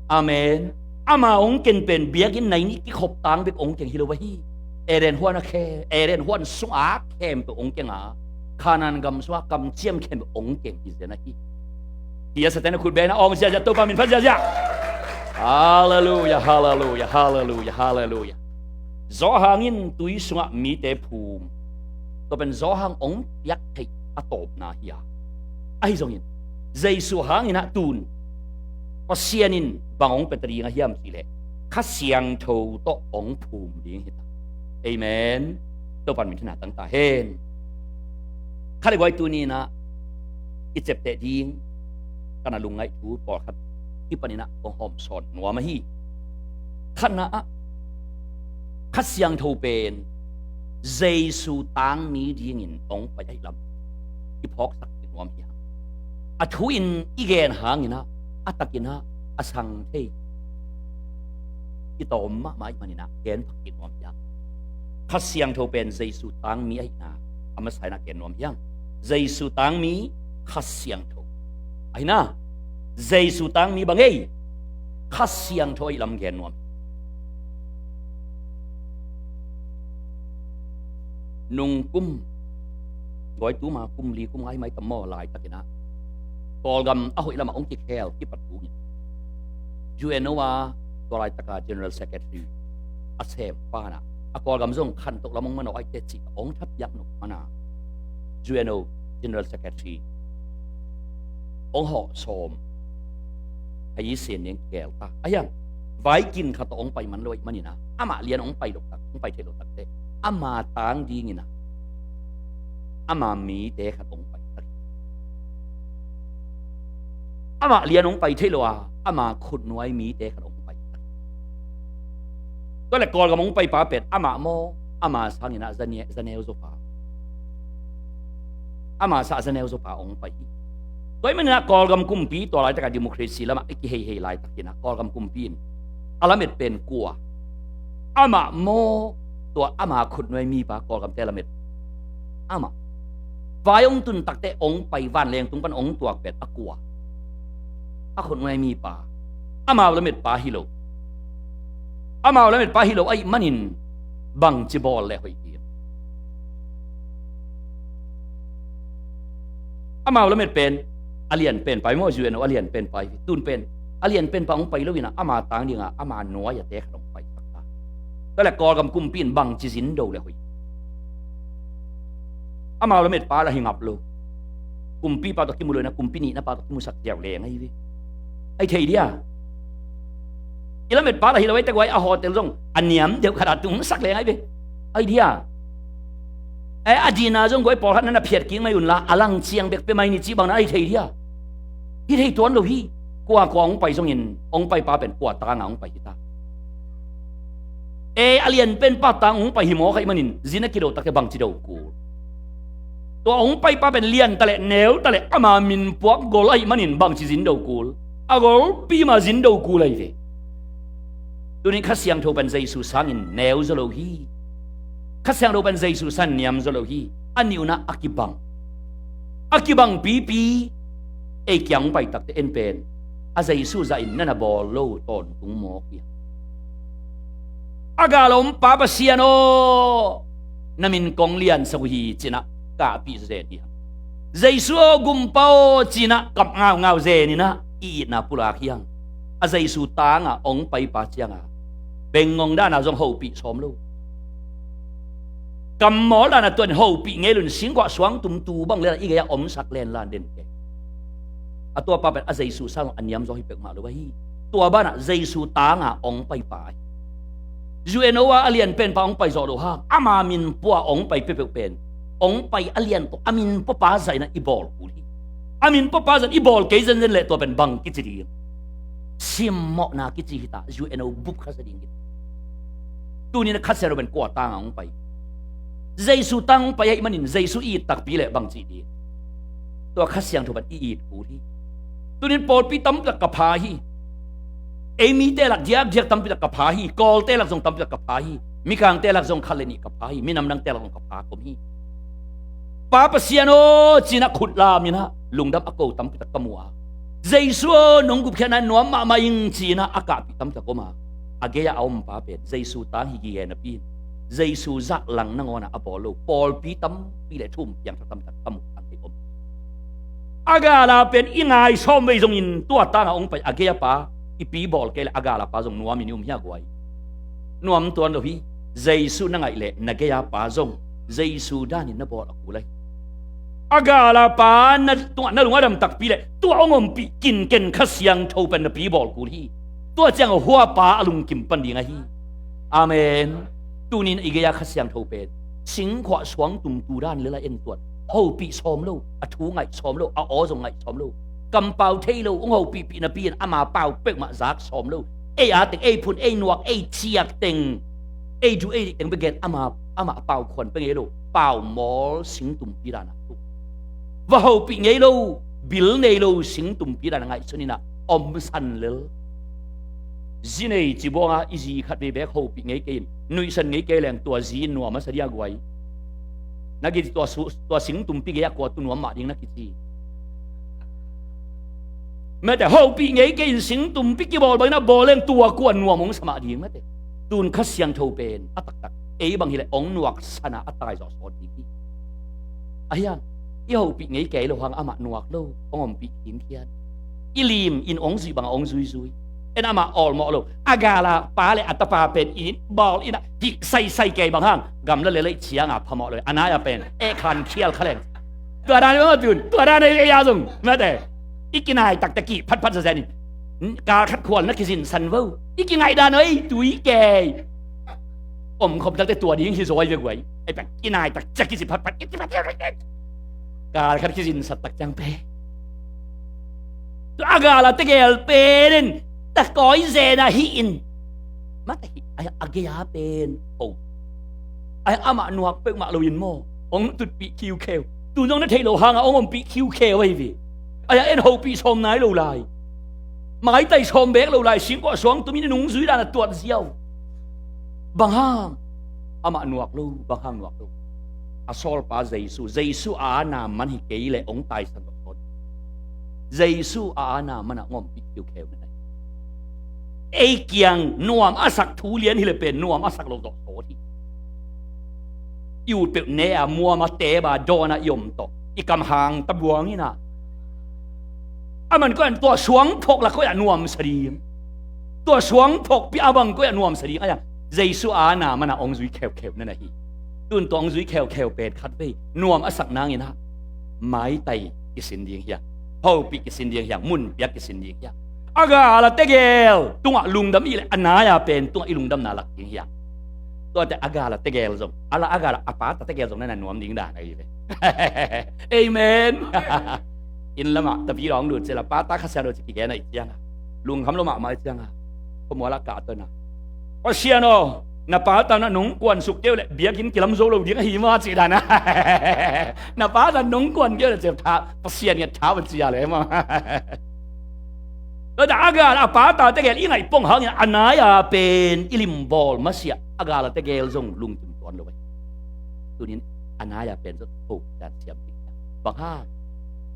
Amen. Ama hong ken pen biakinn nai nih kikhop tang bek hong keng hi lo ahi. Eden huan a khe, Eden huan sungah khempeuh hong keng a, Kanaan gam sungah kamciam khempeuh hong keng hi zen ahi. Hi a, Satan a khut bena awng ziazia, Topa min phat ziazia. Halleluia, halleluia, halleluia, halleluia. Johan in tui sungah mite phum. Tua pen Johan hong piak theih a tawpna hi a. Ahi zongin Jesu hangin ah tun Pasian in bang hong pia ta ding a hiam cih leh Kha Siangtho tawh hong phum ding hi ta. Amen. Topa min thang tang ta hen. Kha le guai, tuni in ah i ciapteh ding ka na lungngaih thu pawlkhat kipan in ah kong hawmsawn nuam ahi. Khatna ah, Kha Siangtho pen Jesu tangmi dingin hong pai ahih lam i phawksak kik nuam hi hang. A thu in i gen hangin ah, a tak in ah a sang thei, i tawm mahmah ahih manin ah gen phak kik nuam hi hang. Kha Siangtho pen Jesu tangmi ahihna a masa in ah gen nuam hi hang. Jesu tangmi, Kha Siangtho. Ahi na, Jesu tangmi bang ei? Kha Siangtho ahih lam gen nuam. Nung kum, guai, tuma kum li kum nga hi mai tam maw, laitak in ah Kawlgam a hoih lamah hong kikhel kipat tung in, U N O a tua laitaka General Secretary a sem pa in ah, a Kawlgam zong khantoh lam hong manawh ahih teh cih hong thapiak nop man a, U N O General Secretary hong hawh sawm, hei i sin ding kikhel ta. Ahi hang, vaikin khat tawh hong pai man lo ahih manin ah, amah lian hong pai lo tak, hong pai thei lo tak teh, ama tang dingin ah ama mite khat hong pai tak. Amah lian hong pai thei lo a, ama khutnuai mite khat hong pai tak. Tua leh Kawlgam hong pai pa pen amah maw, ama sangin ah zane-, zaneu zaw pa, ama sangin ah zaneu zaw pa hong pai hi. Tua ahih manin ah Kawlgam kumpi, tua laitaka democracy lamah i kiheihei laitak in ah Kawlgam kumpi in a lamet pen kua? Amah maw, tua ama khutnuai mipa, Kawlgamte lamet? Amah. Vai hong tun tak teh hong pai, vanleng tung pan hong tuak pen a kua? A khutnuai mipa. Amau lametpa hi lo. Amau lametpa hi lo ahih manin bangci bawl leh hoih ding? Amau lamet pen a lian penpa hi maw, U N O a lian penpa hi. Tun pen a lian penpa hong pai lo in ah, ama tang dingin ama nuai-ate khat hong pai tak ta. Tua leh Kawlgam kumpi in bangci zin do leh hoih? Amau lametpa lah hi ngap lo. Kumpipa tawh kimu lo in ah, kumpi nihna pa tawh kimusak ziau leng ahi ve. Ahi thei dia? I lametpa lah hi lo, ahi tak guai, a hotel zong a niam deuh khat ah tungsak leng ahi ve. Ahi dia? Eh, a dinner zong guai, pawlkhat na na phiat kik mai un la, a lang ciang bek pia mai ni ci bang na ahi thei dia? Hi thei tuan lo hi. Kua kua hong pai zongin, hong paipa pen kua tangin hong pai hi ta? Eh, a lian penpa tangin hong pai hi mawk ahih manin, zin a kido tak teh bangci do kul? Tua hong paipa pen lian ta leh, neu ta leh, ama min puak gol ahih manin bangci zin do kul? A golpi mah zin do kul ahi ve. Tuni Kha Siangtho pen Jesu sangin neu zaw lo hi. Kha Siangtho pen Jesu sangin niam zaw lo hi. A nih un ah a kibang, a kibang pipi. Ei kiang hong pai tak teh en pen a Jesu zahin na na bawl lo tawntung mawk hi. A gal a om Pa Pasian aw, na min kong liansak uh hi ci-in ah kahpih zen hi hang. Jesu aw, Gumpa aw ci-in ah kap ngaungau zen in ah i itna pulak hi hang. A Jesu tangin hong paipa ciangin bengngong dan a zong hopih sawm lo. Kammawl dan a tuan hopih ngei lo in, singkhuah suangtum tu bang lel a i gei-ah omsak lenlan den kei. A tuapa pen a Jesu sangin a niam zaw hi peuhmah lo ahi. Tua banah Jesu tangin hong paipa ahi. U N O a a lian penpa hong pai zawh loh hang, ama min pua hong pai peuhpeuh pen, hong pai a lian tawh a min puapa zahin ah i bawl kul hi. A min puapa zahin i bawl kei zenzen leh tua pen bang kici ding? Simmawhna kici hi ta, U N O bup kha sa ding hi. Tuni-in a Kha Siangtho pen kua tangin hong pai? Jesu tangin hong pai ahih manin Jesu i it takpi leh bang ci ding? Tua Kha Siangtho pen i it kul hi. Tuni-in pawlpi tampi tak ka pha hi. Ei mite lak diakdiak tampi tak ka pha hi. Kawlte lak zong tampi tak ka pha hi. Mikangte lak zong khat le nih ka pha hi. Minam dangte lak zong ka pha khawm hi. Pa Pasian aw ci-in ah khut lam in ah lungdam a ko tampi tak ka mu a, Jesu aw, nong gupkhiatna nuam mahmah ing ci-in ah a kahpih tamtak om a, a gei-ah a ompa pen Jesu tang hi gige napi in Jesu zahlang nangawn ah a bawl lo pawlpi tampi le thu um piangthak tamtak ka muh a kei om. A gala pen i ngai sawm vei zongin tua tangah hong pai a gei-a pa i pi bawl kei le a gala pa zong nuamin i um hi a guai. Nuam tuan lo hi. Jesu na ngaih leh na gei-a pa zong Jesu danin na bawl a kul ahi. A gala pa na tungah na lung a dam takpi leh tua hong ompih kinken Kha Siangtho pen na pi bawl kul hi. Tua ciang huapa a lungkim pan ding ahi. Amen. Tunin i gei-a Kha Siangtho pen singkhuah suangtum tu dan lela en tuan. Hopih sawm lo, a thu ngaih sawm lo, a aw zong ngaih sawm lo. Kampau thei lo hong hopihpih napi in ama pau peuhmah zak sawm lo. Ei a teng, ei phun, ei nuak, ei ciak teng, ei du ei dik teng bek gen ama, amah pau khuan peuh ngei lo. Pau mawl singtumpi dan a tuk. Va hopih ngei lo, bil nei lo singtumpi dan a ngaihsun in ah omsan lel. Zi nei ci buang a i zi khat vei bek hopih ngei kei in, nuihsan ngei kei leng tua zi in nuam a sa dia guai. Na kici tua su, tua singtumpi gei a kua tu nuam mah ding na kici. Mate, hopih ngei kei in singtumpi kibawl bangin a bawl leng tua kua nuam hong sa mah ding mate. Tun Kha Siangtho pen a taktak ei bang hileh hong nuaksan a a taizawh sawt ding hi. Ahiang i hopih ngei kei lo hang amah nuak lo hong ompih khinkhian. I lim in hong zuih bang a hong zuizui. En amah awlmawh lo. A gala pa le a tapa pen in bawl in a hih saisai kei bang hang gamla lelei cianga phamawh lo. A nai-a pen eh khan khial kha leng. Tua dan i bang a tun tua dan ei a zong mate. I kinai taktak kih phatphat zazen in kal khat khual na kizinsan vo. I kingaih dan ei tui kei. Om khop takte tua ding hi zawi ve guai. Ei pen kinai taktak kizi phatphat. Kal khat kizinsat tak ciang pe. Tua a gala tegel pen in takawi zen ahi in. Mate hi a gei-a pen ho. Ai amah nuak peuhmah lo in maw hong tutpih khiukheu. Tun zong na theih lo hangah hong ompih khiukheu ahi ve. Ai a en hopih sawm nai lo lai. Maitai sawm bek lo lai singkua suang tumin i nungzui dan a tuat ziau. Bang hang amah nuak lo, bang hang nuak lo. A sawlpa Jesu, Jesu a ana man hi kei leh hong taisan lo. Jesu a ana man a hong ompih khiukheu na nei. Ei kiang nuam a sak thu lian hileh pen nuam a sak lo zawh sawt hi. I ut peuh ne a muam a teb a dawn a i om tawh i kam hang tabuang in a. A man koiah tua suangphawk la koiah nuamsa ding. Tua suangphawk pi a bang koiah nuamsa ding. Ahiang Jesu a ana man a hong zui kheukheu na na hi. Tun tua hong zui kheukheu pen khat vei nuam a sak nangin ah maitai kisin ding hiang, hopih kisin ding hiang, mun piak kisin ding hiang. A gala tegel tungah lungdam i leh a nai-a pen tungah i lungdamna lak ding hiang. Tuate a gala tegel zong a la a gala a pata tegel zong na na nuam ding dan ahi ve. Amen. Inn lamah tapi dawng lut cila pata Kha Siangtho ci kigen a i cianga lungkham lo mahmah i cianga khuamual ah kah tona Pasian aw, na pata na nong kuansuk keu le biakinn kilam zo lo ding ahi ma cih dana. Na pata nong kuan keu le cep tha Pasian nget tha va cia le ma. Tua a gala a pata tegel i ngaih pong hangin a nai-a pen i limbawl masiah a gala tegel zong lungkim tuan lo. Tunin a nai-a pen zot ho dan siam ding. Bang hang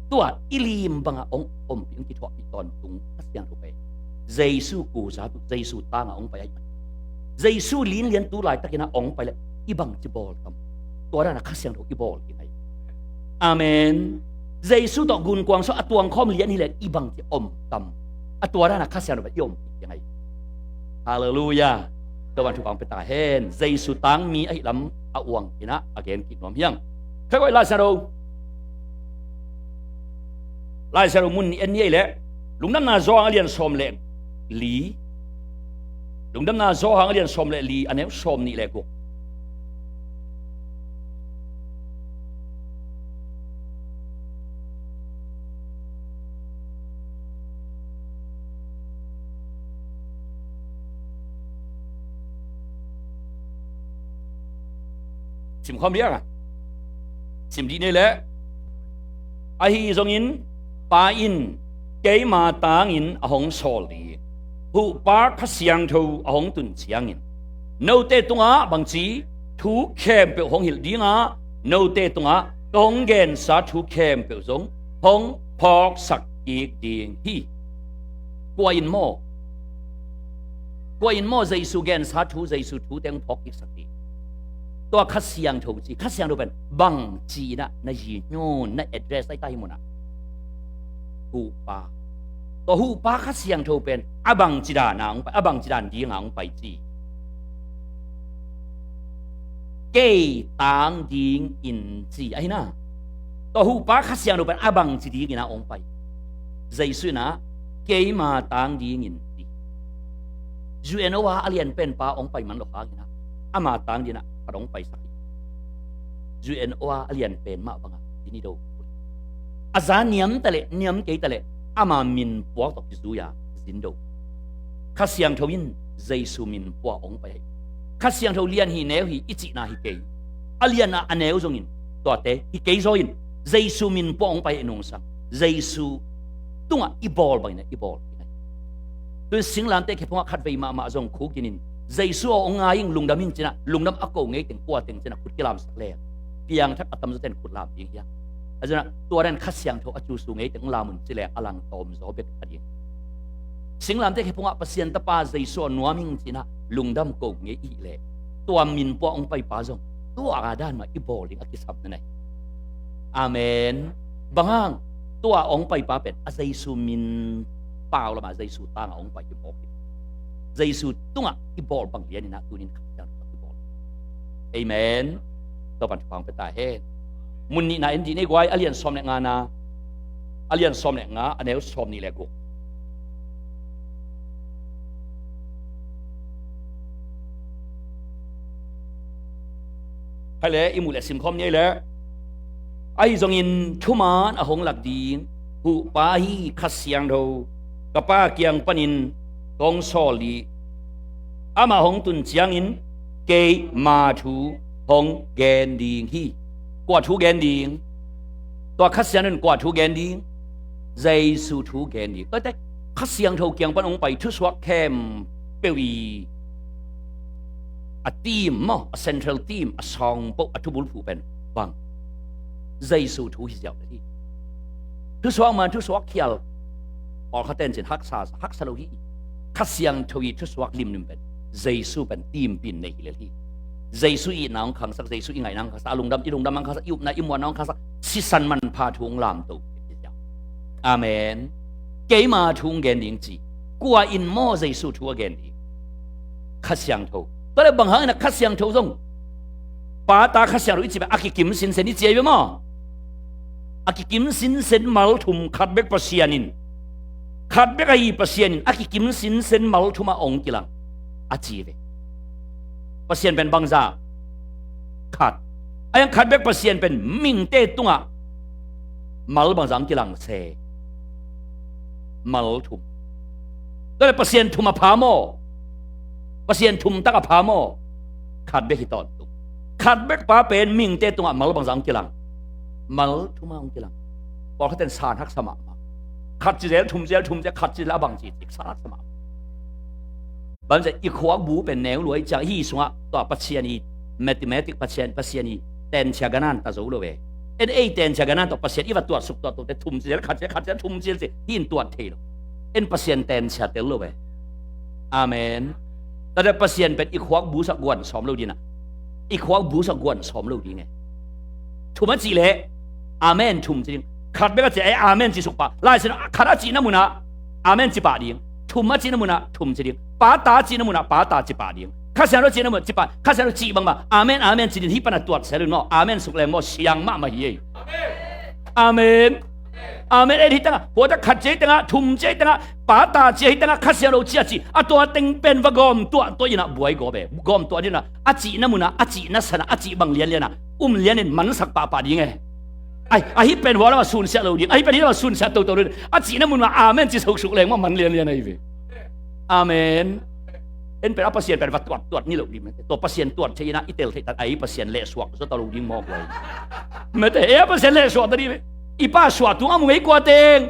tua i lim bangah hong ompih hong kithuahpih tawntung Kha Siangtho pen Jesu kuza tu Jesu tangah hong pai ahi. Jesu linlian tu laitakin ah hong pai le i bangci bawl tam. Tua dana Kha Siangtho i bawl hi ngai. Amen. Jesu tawh gunkuang sawh a tuangkhawm lian hileh i bangci om tam. A tua dana Kha Siangtho pen i ompih hi ngai. Halleluia. Tua ban thupha hong pia ta hen. Jesu tangmi ahi lam a uang in ah a gen kik nuam hiang. Kha koih Lai Siangtho. Lai Siangtho mun nih en ni ei leh Lungdamna Johan a lian sawm le li. Lungdamna Johan a lian sawm le li a neu sawm nih le guk. Simkhawm liang a sim dih nei leh ahi zongin Pa in keima tangin a hong sawl ding Huhpa Kha Siangtho a hong tun ciangin note tungah bangci thu khempeuh hong hilh dingah note tungah ka hong gensa thu khempeuh zong hong phawksak kik ding hi. Kua in maw? Kua in maw Jesu gensa thu, Jesu thu teng phawk kiksak ding? Tua Kha Siangtho ci, Kha Siangtho pen bang ci-in ah na yi, na address ahi ta hi munah? Huhpa. Tua huhpa Kha Siangtho pen a bang ci dan a hong pai, a bang ci dan ding a hong pai ci? Kei tang dingin ci ahi na. Tua huhpa Kha Siangtho pen a bang ci dingin a hong pai? Jesu in ah keima tang dingin ci. U N O a a lian penpa hong pai man lo hangin ah ama tang dingin ah khat hong paisak hi. U N O a a lian pen mah bangah zin hi do. A za niam ta leh niam kei ta leh ama min puak tawh kizui-a zin do. Kha Siangtho in Jesu min puak hong pai hi. Kha Siangtho lian hi, neu hi i cihna hi kei. A lian ah a neu zongin tuate hi kei zaw in Jesu min puak hong pai hi nungsang. Jesu tungah i bawl bangin ah i bawl. Tuin singlamteh khe phungah khatvei mahmah zong khuk kinin Jesu aw hong ngai ing, lungdam ing ci-in ah, lungdam a ko ngei teng kua teng ci-in ah khut kilamsak leng piangthak a tamzaw ten khut lam ding hi a. A zin ah tua dan Kha Siangtho a cusu ngei teng lam un ci leng a lang tawm zaw bek a ding. Singlamteh khe phungah Pasian Tapa Jesu aw nuam ing ci-in ah lungdam ko ngei i hih leh tua min puak hong paipa zong tua a dan mah i bawl ding a kisam na nei. Amen. Bang hang? Tua hong paipa pen a Jesu min pau lamah Jesu tangah hong pai hi mawk hi. Jesu tungah i bawl bang lianin ah tunin Kha Siangtho i bawl. Amen. Tua pan thupha hong pia ta hen. Mun nihna en dih ni guai, a lian sawm le ngana, a lian sawm le nga, a neu sawmnih le guk. Hai le i muh le simkhawm ni ei le. Ahi zongin thuman a hong lak ding Huhpa hi Kha Siangtho ka Pa kiang panin kong sawl dih. Amah hong tun ciangin keima thu hong gen ding hi. Kua thu gen ding? Tua Kha Siangtho in kua thu gen ding? Jesu thu gen ding. Tuate Kha Siangtho kiang pan hong pai thusuak khempeuh i a theme maw, a central theme, a sawngpoh, a thubulphuh pen bang? Jesu thu hi ziau hi. Thusuak man thusuak khial pawlkhat ten cin haksa, haksa lo hi. Kha Siangtho i thusuak limlim pen Jesu pen theme pi-in nei hi lel hi. Jesu i itna hong khangsak, Jesu i ngaihna hong khangsak, a lungdam, i lungdam hong khangsak, i upna, i muanna hong khangsak, sisan manpha thu hong lamto. Amen. Keima thu hong gen ding ci. Kua in maw Jesu thu a gen ding? Kha Siangtho. Tua le bang hangin a Kha Siangtho zong, Pa, Ta, Kha Siangtho i ci pen a kikim sinsen i ci ahi ve maw? A kikim sinsen mal thum khat bek Pasian in, khat bek ahi Pasian in a kikim sinsen mal thum a hong kilang a ci ve. Pasian pen bangza? Khat. A hiang khat bek Pasian pen mihingte tungah mal bangza hong kilang se? Mal thum. Tua le Pasian thum a pha maw? Pasian thum tak a pha maw? Khat bek hi tawntung. Khat bek Pa pen mihingte tungah mal bangza hong kilang? Mal thum a hong kilang. Pawlkhat ten san haksa mahmah. Khat ci zel, thum ci zel, thum ci zel, khat ci zel a bang ci, ci san haksa mahmah. Bang ci i khuak bu pen neu lua i ciang, hih sungah tua Pasian i mathematic, Pasian, Pasian i tenchia ganan ta zo lo ve. En ei tenchia ganan tawh Pasian i va tuatsuk tuat tawh te thum ci zel, khat ci zel, khat ci zel, thum ci zel ci, hih in tuat thei lo. En Pasian tenchia tel lo ve. Amen. Tate Pasian pen i khuak bu sak guan sawm lo ding a, i khuak bu sak guan sawm lo ding e. Thum a cih leh amen thum ci ding. Khat bek a cih leh amen ci suk pah. Lai Siangtho khat a cihna munah amen ci pah ding. Thum a cihna munah thum ci ding. Pa, Ta a cihna munah Pa, Ta ci pah ding. Kha Siangtho a cihna munah ci pah. Kha Siangtho cih bangbang amen, amen ci ding. Hih pan a tuat sel un maw? Amen suk leng maw, siang mahmah hi ei. Amen. Amen. En hih tangah, hua tak khat ci ei tangah, thum ci ei tangah, Pa, Ta ci ei tangah, Kha Siangtho ci a ci. A tua teng pen va gawm tuah, tua inah buai gawp e. Gawm tuah dinah a cihna munah, a cihna sanah, a cih bang lianlianah um lianin mansak pahpah ding e. Ai, ahi pen hua lamah sunsiah lo ding, ahi pen hih lamah sunsiah toto lo ding. A cihna mun mah amen ci soksuk leng mah man lianlian ahi ve. Amen. En pen a Pasian pen va tuattuat ni lo ding mete. Tua Pasian tuat thei inah i tel theih tak ahi Pasian lehsuak zo ta lo ding mawk lai. Mete, e a Pasian lehsuak ta ding ve. I pa suah tung a mu ngei kua teng.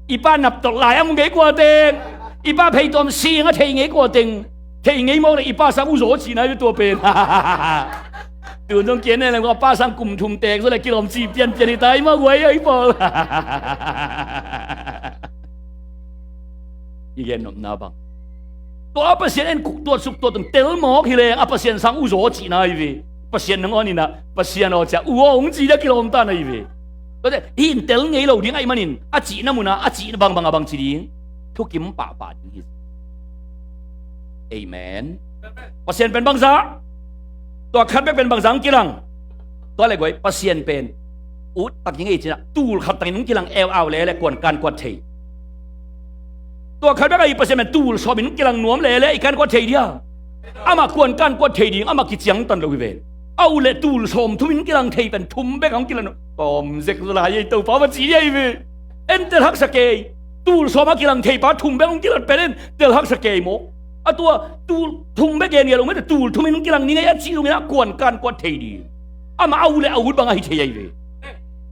I pa naptolh lai a mu ngei kua teng. I pa pheituam sing a thei ngei kua teng. Thei ngei mawk le i pa sang uh zaw cihna hi ve tua pen. Tun zong kian ne leng a pa sang kum thum tek zaw le kilawm ci pianpian hi ta i ma guai a i pawl. I gen nopna bang, tua a Pasian en kuk tuat suk tuat tun tel mawk hi leng a Pasian sang u zaw cihna hi ve. Pasian nangawn inah Pasian aw cia u aw hong ci dia kilawm ta na hi ve. Tuate hi in tel ngei lo ding ahih manin a cihna munah a cihna bangbang a bang ci ding, thukim pahpah ding hi. Amen. Pasian pen bangza, tua khat bek pen bangza hong kilang. Tua le guai Pasian pen ut tak ding ei cinah tul khat tangin hong kilang, eu au lele kuan kan kuat thei. Tua khat bek ahi Pasian pen tul sawmin hong kilang nuam lele i kan kuat thei dia. Amah kuan kan kuat thei ding amah kiciangtan lo hi ve. A u le tul sawm thumin kilang thei pen thum bek hong kilang nuam. Tawm zek lai ei Topa va ci dia hi ve. En tel haksa kei. Tul sawm a kilang thei pa thum bek hong kilat pen en tel haksa kei maw? A tua tul thum bek gen ngial ung mete tul thumin hong kilang ni ngei a cih zongin a kuan kan kuat thei ding. Amah a u le a ut bang ahi thei ahi ve.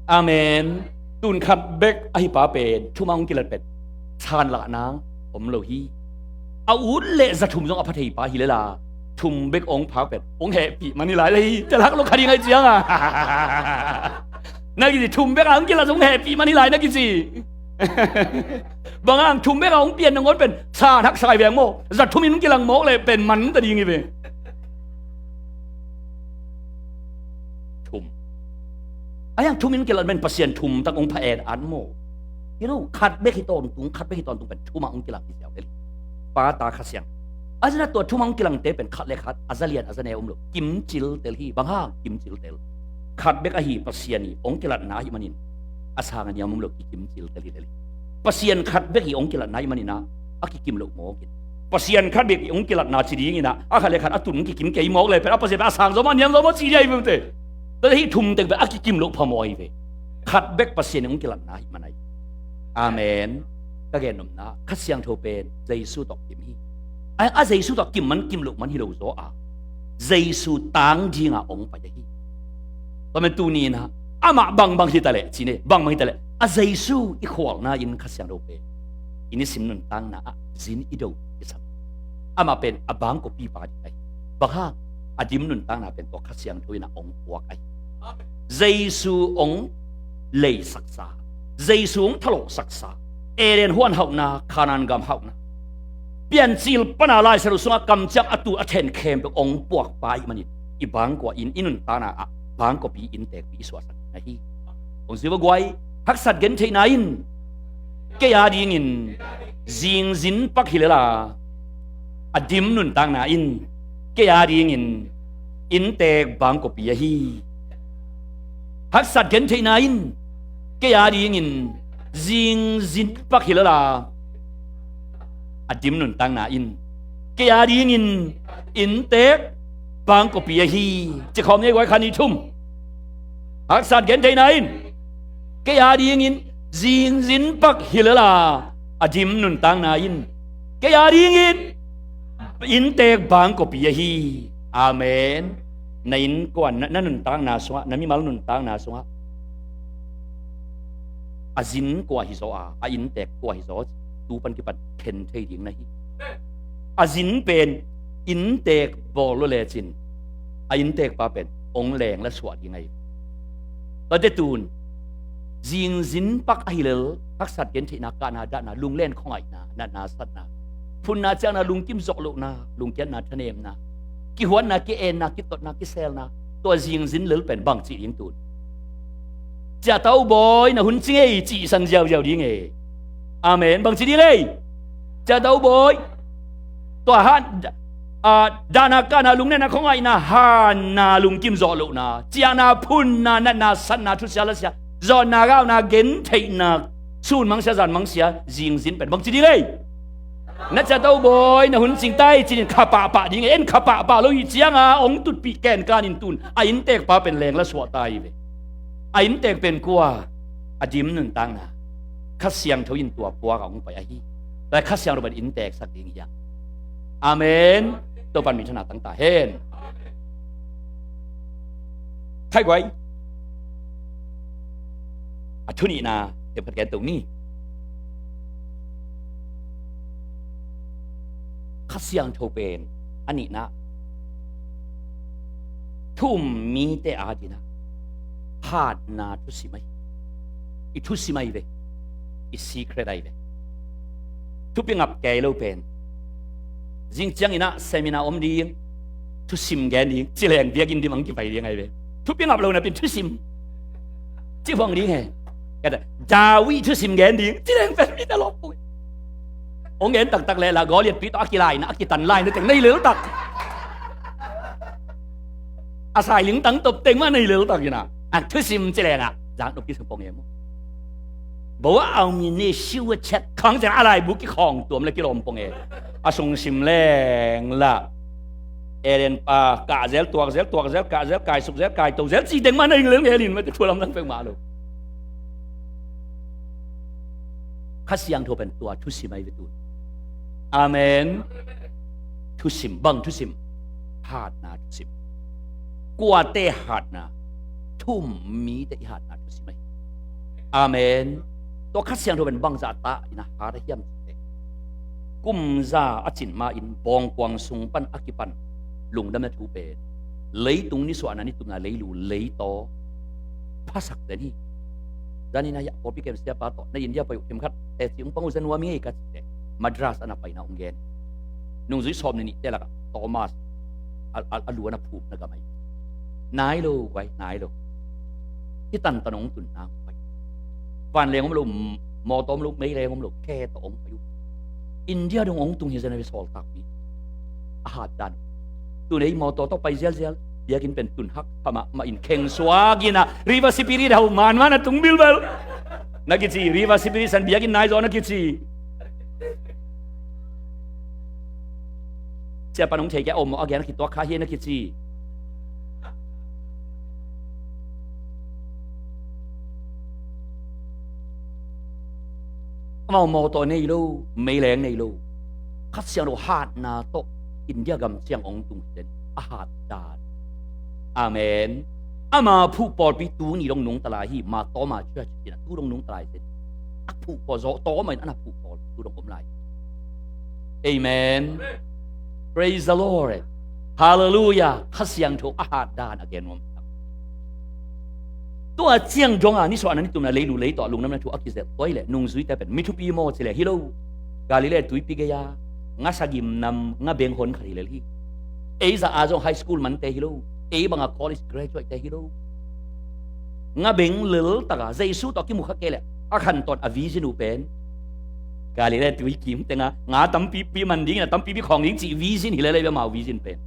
Amen. Tun khat bek ahi pa pen thum a hong kilat pen sanlahna om lo hi. A ut le za thum zong a pha thei pa hi lela thum bek ong phak pen ong hehpih man hi lai le hi. Tel hak lo kha ding ahi cianga na kici thum bek a hong kilat zong hehpih man hi lai na kici. Bang hang thum bek a hong pian nangawn pen san haksa hi veng maw? Za thumin hong kilang mawk le pen man ta ding hi ve. Thum. A hiang thumin kilat men Pasian thum tak hong pha en an maw? Hi lo khat bek hi tawntung khat bek hi tawntung pen thum a hong kilang hi siau le. Pa ta Kha Siang a zina tua thum a hong kilangte pen khat le khat a za lian a za ne om lo kimcil tel hi. Bang hang kimcil tel? Khat bek ahi Pasian i hong kilatna ahi manin a sang a niam om lo kikimcil tel hi tel hi. Pasian khat bek i hong kilatna ahi maninah a kikim loh mawkin Pasian khat bek i hong kilatna ci dinginah a khat le khat a tun kikim kei mawk le pen a Pasian pen a sang zaw mah niam zaw mah ci dia hi vute. Tua hi thum teng pen a kikim loh phamawh hi ve. Khat bek Pasian i hong kilatna ahi man ahi. Amen. Ka gen nopna Kha Siangtho pen Jesu tawh kim hi. A, a Jesu tawh kim man kim loh man hi lo zaw a Jesu tang dinga hong pai ahi. Tua men tuni inah amah bangbang hi taleh cine bangbang hi taleh a Jesu i khualna in Kha Siangtho pen i nisim nuntakna ah zin i do i sam. Amah pen a bangkawpi pa ding ahi. Bang hang a dim nuntakna pen tua Kha Siangtho inah hong puak ahi. Jesu hong leisaksa, Jesu hong thalawhsaksa, Eden huan hauhna, Kanaan gam hauhna, piancil pana laisalo sungah kamciam a tu a then khempeuh hong puakpa ih manin i bangkua in i nuntakna ah bangkuapi inntekpi i suahsak na hi. Hong zui va guai, haksat gentheihna in kei a dingin zingzin pak hi lela a dim nuntakna in kei a dingin inntek bangkuapi ahi. Haksat gentheihna in kei a dingin zingzin pak hi lela a dim nuntakna in kei a dingin inntek bangkuapi ahi. Cikhawm ni guai kha ni thum. Haksat gentheihna in kei a dingin zingzin pak hi lela a dim nuntakna in kei a dingin inntek bangkuapi ahi. Amen. Na innkuan na, na nuntakna sungah na mimal nuntakna sungah a zin kua hi zaw a a inntek kua hi zaw tu pan kipan khen thei ding na hi. A zin pen inntek bawl lo lecin a inntek pa pen hong leng la suah ding ahi. Tate tun zingzin pak ahi lel haksat gentheihna kahna dahna lunglen khuangaihna natna satna phunna ciangna lungkim zawh lohna lungkiatna thanemna kihuatna ki-enna kitotna kiselna tua zingzin lel pen bang cih ding tun ciahta uh bawi na hun cing ei cihsan ziauziau ding e. Amen. Bang ci ding ei? Ciahta uh bawi tua han a dahna kahna lungnetna khuangaihna hanna lungkim zawh lohna ciahna phunna natna satna thusia lasia zawnna gauna gentheihna sun mangsia zan mangsia zingzin pen bang ci ding ei? Na ciahta uh bawi na hun cing tai cinin kha pahpah ding ei. En kha pahpah lo hi cianga hong tutpih kenkan in tun a inntek pa pen leng la suah ta hi ve. A inntek pen kua? A dim nuntakna Kha Siangtho in tua puak a hong pai ahi. Lai Kha Siangtho pen inntek sak ding hiang. Amen. Topan mi thana tang ta hen. Khai guai a thunihna tephat gen to ni. Kha Siangtho pen a nihna thu um mite adingin ah hatna thusim ahi. I thusim ahi ve. I secret ahi ve. Thupi ngap kei lo pen, zing ciangin ah seminar om ding, thusim gen ding ci leng biakinn dim ang kipai ding ahi ve. Thupi ngap lo napi-in thusim ci bang ding he. Kata, David thusim gen ding ci leng pen mite lawp pong. Hong gen taktak leh la Goliath pi tawh a kilaina, a kitan laina teng nei leltak. A sailing tang top teng mah nei leltak in ah, a thusim ci leng ah zaknop kisam pong e maw. Bo a aw mi ne siu a chet khang ciang a laibu kikhawng tuam le kilawm pong e. A sung sim leng la Eden pa kah zel, tuak zel, tuak zel, kah zel, kaisuk zel, kaito zel ci teng mah nei lel ngelin mah te, thu lamdang pek mah lo. Kha Siangtho pen tua thusim ahi ve tu. Amen. Thusim, bang thusim? Hatna thusim. Kuate hatna? Thu um mite i hatna thusim ahi. Amen. Tua Kha Siangtho pen bangzah ta in a hat a hiam cih leh, kum za a cin ma-in bawngkuang sung pan a kipan lungdamna thu pen leitung nisuahna, nitumna, leilu, leitaw phasak den hi. Zanin ah hiah pawlpi kem siapa tawh na India pai uh, themkhat teci hong pang uh za nuam hi ngei ka cih leh Madras a na paina hong gen. Nungzui sawm nih nihte lakah Thomas a, a, a lu a na phukna gam ahi. Nai lo guai, nai lo. Hih tantan hong tun nang guai. Van leng om lo, mawtaw om lo, mei leng om lo, khe tawh hong pai uh. India dong hong tung hi zen a ve sawltakpi. A hat dan. Tun ei mawtaw tawh pai zialzial, biakinn pen tun hak pha mahmah in kheng suak in ah River Spirit a hau manman a tung bilbal. Na kici, River Spirit san biakinn nai zaw na kici. Siapa nong thei kei a om maw, a gen a kituak kha hi na kici. Amau mawtaw nei lo, meileng nei lo. Kha Siangtho hatna tawh India gam ciang hong tung hi den a hat dan. Amen. Ama phuh pawlpi tu ni dong nungta lai hi, ma tawma church cina tu dong nungta lai hi. A phuh pawl zawh tawma in a na phuh pawl tu dong om lai. Amen. Praise the Lord. Hallelujah. Kha Siangtho a hat dan a gen nuam. Tua ciang dong a nisuahna, nitumna, leilu, leitaw a lungdamna thu a kizelh tuai leh nungzuite pen mi thupi maw ci leh hi lo. Galilee tuipi gei-a nga sagim nam, nga beng hon khat hi lel hi. Ei zah a zong high school mante hi lo. Ei banga college graduate te hi lo. Nga beng lel taka Jesu tawh kimu kha kei leh a khantawn a vision uh pen Galilee tuikim tenga nga tampipi man dingin a tampipi khawng ding cih vision hi lel ei bia mau vision pen.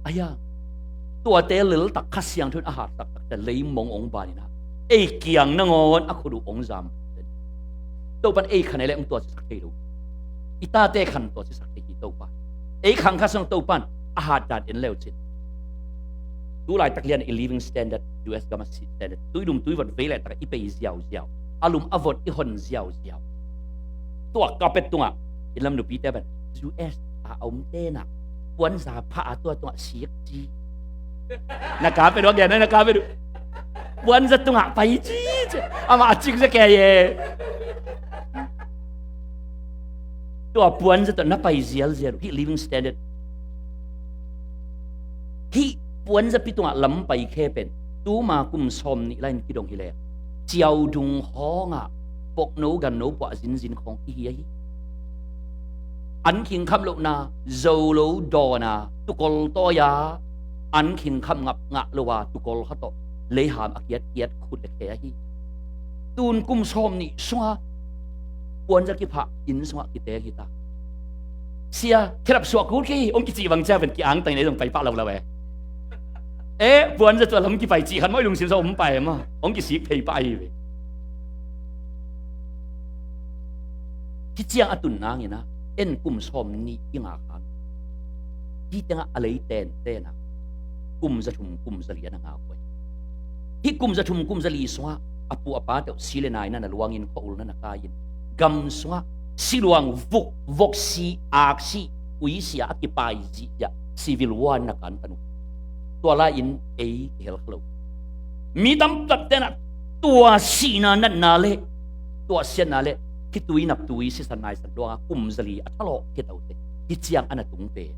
Ahi a, tuate leltak Kha Siangtho in a hat taktak te leimong hong banin ah ei kiang nangawn a khut uh hong zam. Topan ei khan ei leh hong tua cisak thei lo. I tate khan tua cisak thei hi Topan. Ei khang kha sung Topan a hat dan en leu cin. Tu laitak lian i living standard, U S gam a si standard, tuidum tuivot vei laitak i pei ziauziau. A lum a vot i hon ziauziau. Tua kapet tungah i lam nupite ban U S a a om tenah puanza pha a tua tungah sik ci. Na kapet uh a gen na kapet uh. Puanza tungah pai ci ci. Amah a cik zia kei e. Tua puanza tawh na pai zialzial uh. Hih living standard. Hih puanzapi tungah lam pai khe pen tuma kum sawm nih lai-in kidong hi leh ciaudung hawngah pokno ganno puah zinzin khawng i hi ahi. An khingkham lohna, zo lo dawna, tukol tawi-a an khingkham ngapngah lo a tukol kha tawh leiham a kiatkiat khut le khe ahi. Tun kum sawm nih sunga puanza kiphah inn sungah kiteng hita. Sia, khedap suak kul kei hong kicih bang cia pen ki-angtang nei zong pai pah lo lo e. E, puanza tua lam kipai cih khat maw i lungsim sa om pai maw, hong kisik phei pah ahi ve. Hih ciang a tun nangin ah en kum sawm nih i ngak hang. Hih tengah a lei tentenah kum za thum kum za li a na ngak uh ahi. Hih kum za thum kum za li sungah a pu a pa teuh si le nai na na luangin khua ul na na kai-in gam sungah siluang vuk, voksi, aksi, uisia a kipai zihziah civil war na kantan uh. Tua lai-in ei kihel kha lo. Mi tamtak tenah tua sihna natna le tua siatna le khitui naptui sisan naisan luanga kum za li a thalawh khit a uh te. Hih ciang a na tung pen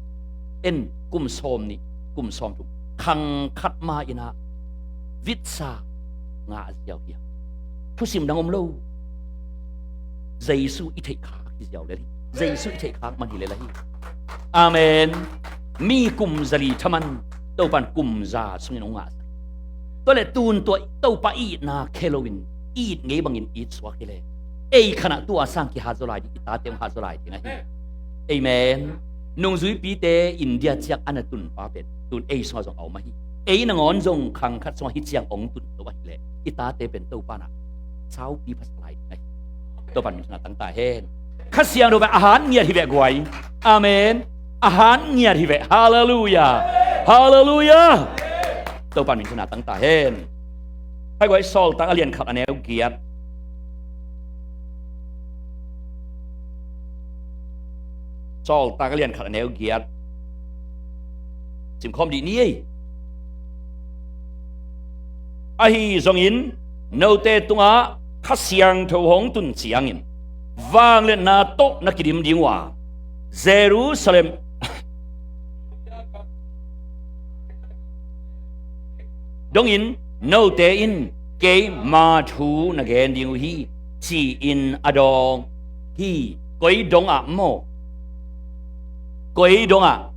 en kum sawm nih kum sawm thum khang khat ma-in ah vitsa ngah ziau hi a. Thusim dang om lo. Jesu i theih khak hi ziau lel hi. Jesu i theih khak man hi lel ahi. Amen. Mi kum zali thaman Topan kum za sungin hong ngahsak. Tua leh tun tua Topa itna khia loin it ngei bangin it suak hi leh ei khanah tua sang kihat zaw lai ding, i tate hong hat zaw lai ding ahi. Amen. Nungzuipite India ciang a na tunpa pen tun ei sungah zong a om ahi. Ei nangawn zong khang khat sungah hih ciang hong tun lo ahi leh i tate pen Topa nah saupi phasak lai ding ahi. Topan min thang tangta hen. Kha Siangtho pen a hat ngiat hi veh guai. Amen. A hat ngiat hi veh. Halleluia. Halleluia. Topan min thang tangta hen. Hai guai, Sawltak a lian khat a neu giat. Sawltak a lian khat a neu giat. Simkhawm dih ni ei. Ahi zongin note tungah Kha Siangtho hong tun ciangin vangliatna tawh na kidim ding uh a, Jerusalem dongin note in keima thu na gen ding uh hi, ci-in a dawng hi. Koi dongah maw? Koi dongah?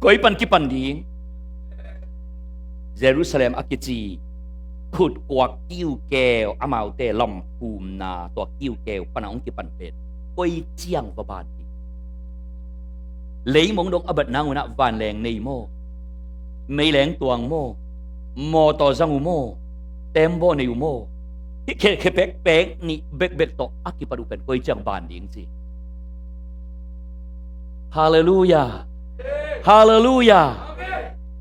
Koi pan kipan ding? Jerusalem a kici khutkuak kiukeu, amaute lamphumna tua kiukeu pana hong kipan pen koi ciang va ban ding? Leimong dong a bat nang unah vanleng nei maw? Meileng tuang maw? Mawtaw zang uh maw? Tembaw nei uh maw? Hih khe, khe pekpek nih bekbek tawh a kipat uh pen koi ciang ban ding ci? Halleluia. Halleluia.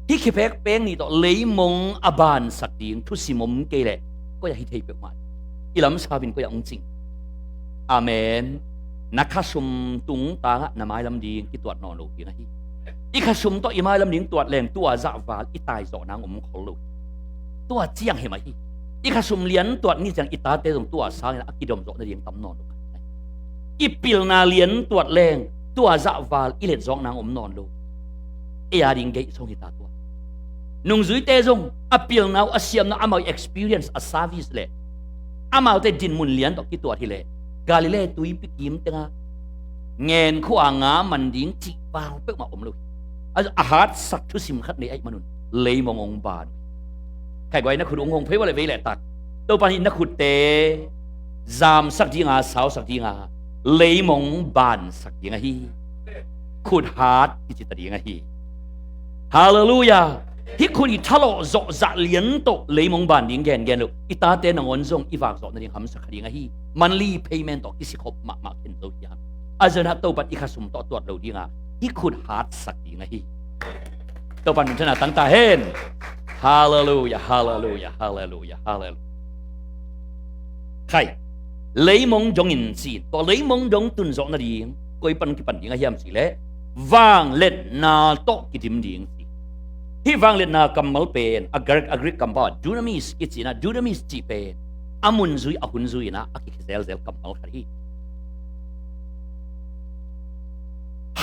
Hih khe pekpek nih tawh leimong a bansak ding thusim om kei leh koi ah hi thei peuhmah. I lamsapin koi ah hong cing? Amen. Na khasum tungtangah na mailam ding kituat nawn lo ding ahi. I khasum tawh i mailam ding tuat leng tua zahval i taizawh nang om khol lo. Tua ciang hi mah hi. I khasum lian tuat ni ciang i tate zong tua sangin a kidomzawh nading tam nawn lo. I pilna lian tuat leng tua zahval i letzawk nang om nawn lo. Ei a ding geih song hi ta tua. Nungzuite zong a pilna uh, a siamna, amau experience a service leh amaute dinmun lian tawh kituat hi leh Galilee tuipi kim tengah ngen khua nga man ding cih val peuhmah om lo hi. A, a hatsak thusim khat nei ahih manun leimong hong ban uh hi. Khai guai, na khut hong hong phei ua leh vei leh tak. Topa in na khutte zamsak dinga, sausak dinga, leimong bansak ding ahi. Khut hat kici ta ding ahi. Halleluia. Hih khut i thalawh zawh zah lian tawh leimong ban ding gengen lo. I tate nangawn zong i vak zawh nading hamsa kha ding ahi. Monthly payment tawh kisikhop mahmah khen zo hi hang. A zana Topan i khasum tawh tuat lo dinga hih khut hatsak ding ahi. Topan min thang tangta hen. Halleluia, halleluia, halleluia, halleluia. Khai, leimong dongin ci-in, tua leimong dong tun zawh nading koi pan kipan ding a hiam cih leh vangliatna tawh kidim ding ci. Hih vangliatna kammal pen a Greek, a Greek kammal dunamis kici-in ah, dunamis cih pen a mun zui, a hun zui-in ah a kikhia zelzel kammal khat hi.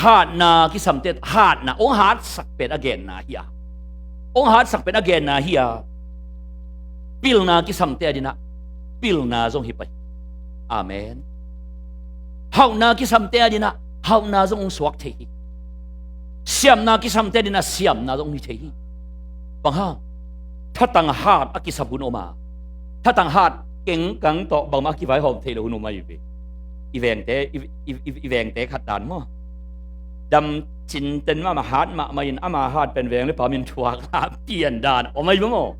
Hatna kisamte, hatna, hong hatsak pen a genna hi a, hong hatsak pen a genna hi a, pilna kisamte adinah pilna zong hi pah hi. Amen. Hauhna kisamte adinah hauhna zong hong suak thei hi. Siamna kisamte adinah siamna zong hong hi thei hi. Bang hang? Thatang hat a kisap hun om a, thatang hat kengkang tawh bangmah a kivaihawm thei lo hun om ahi ve. I vengte, i, i, i, i vengte khat dan maw, dam cinten mahmah, hat mahmah in ama hat pen veng le pam in thuak la pian dan om ahi ve maw.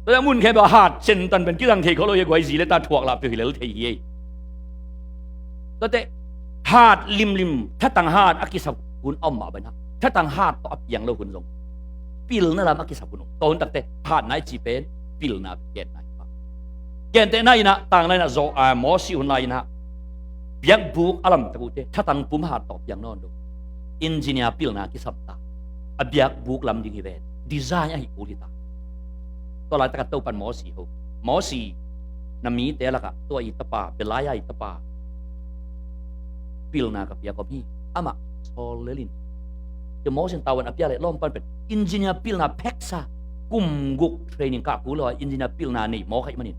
Tua mun khempeuh hat cinten pen kizang thei kholo hi, guai, zi le ta thuak la peuh hi lel thei hi ei. Tuate hat limlim, thatang hat a kisap hun a om mah bangin ah, thatang hat tawh a piang lo hun zong pilna lam a kisap hun om. Tua hun takte hatna i ci pen pilna genna hi pah. Gentehna in ah, tangna in ah, Zo-, a, Mosi hun lai in ah biakbuk a lamtak uhte thatang pum hat tawh piang nawn lo. Engineer pilna kisam ta. A biakbuk lam ding hi ven. Design ahi kul hi ta. Tua laitak a Topan Mosi ho, Mosi, na mite lakah tua i tapa, Belaia i tapa pilna ka piak om hi. Amah sawl lelin Tua Moses in tavuan a pia leh lawm pan pen engineer pilna pheksa, kum guk training kah kul lo a engineer pilna nei mawk ahih manin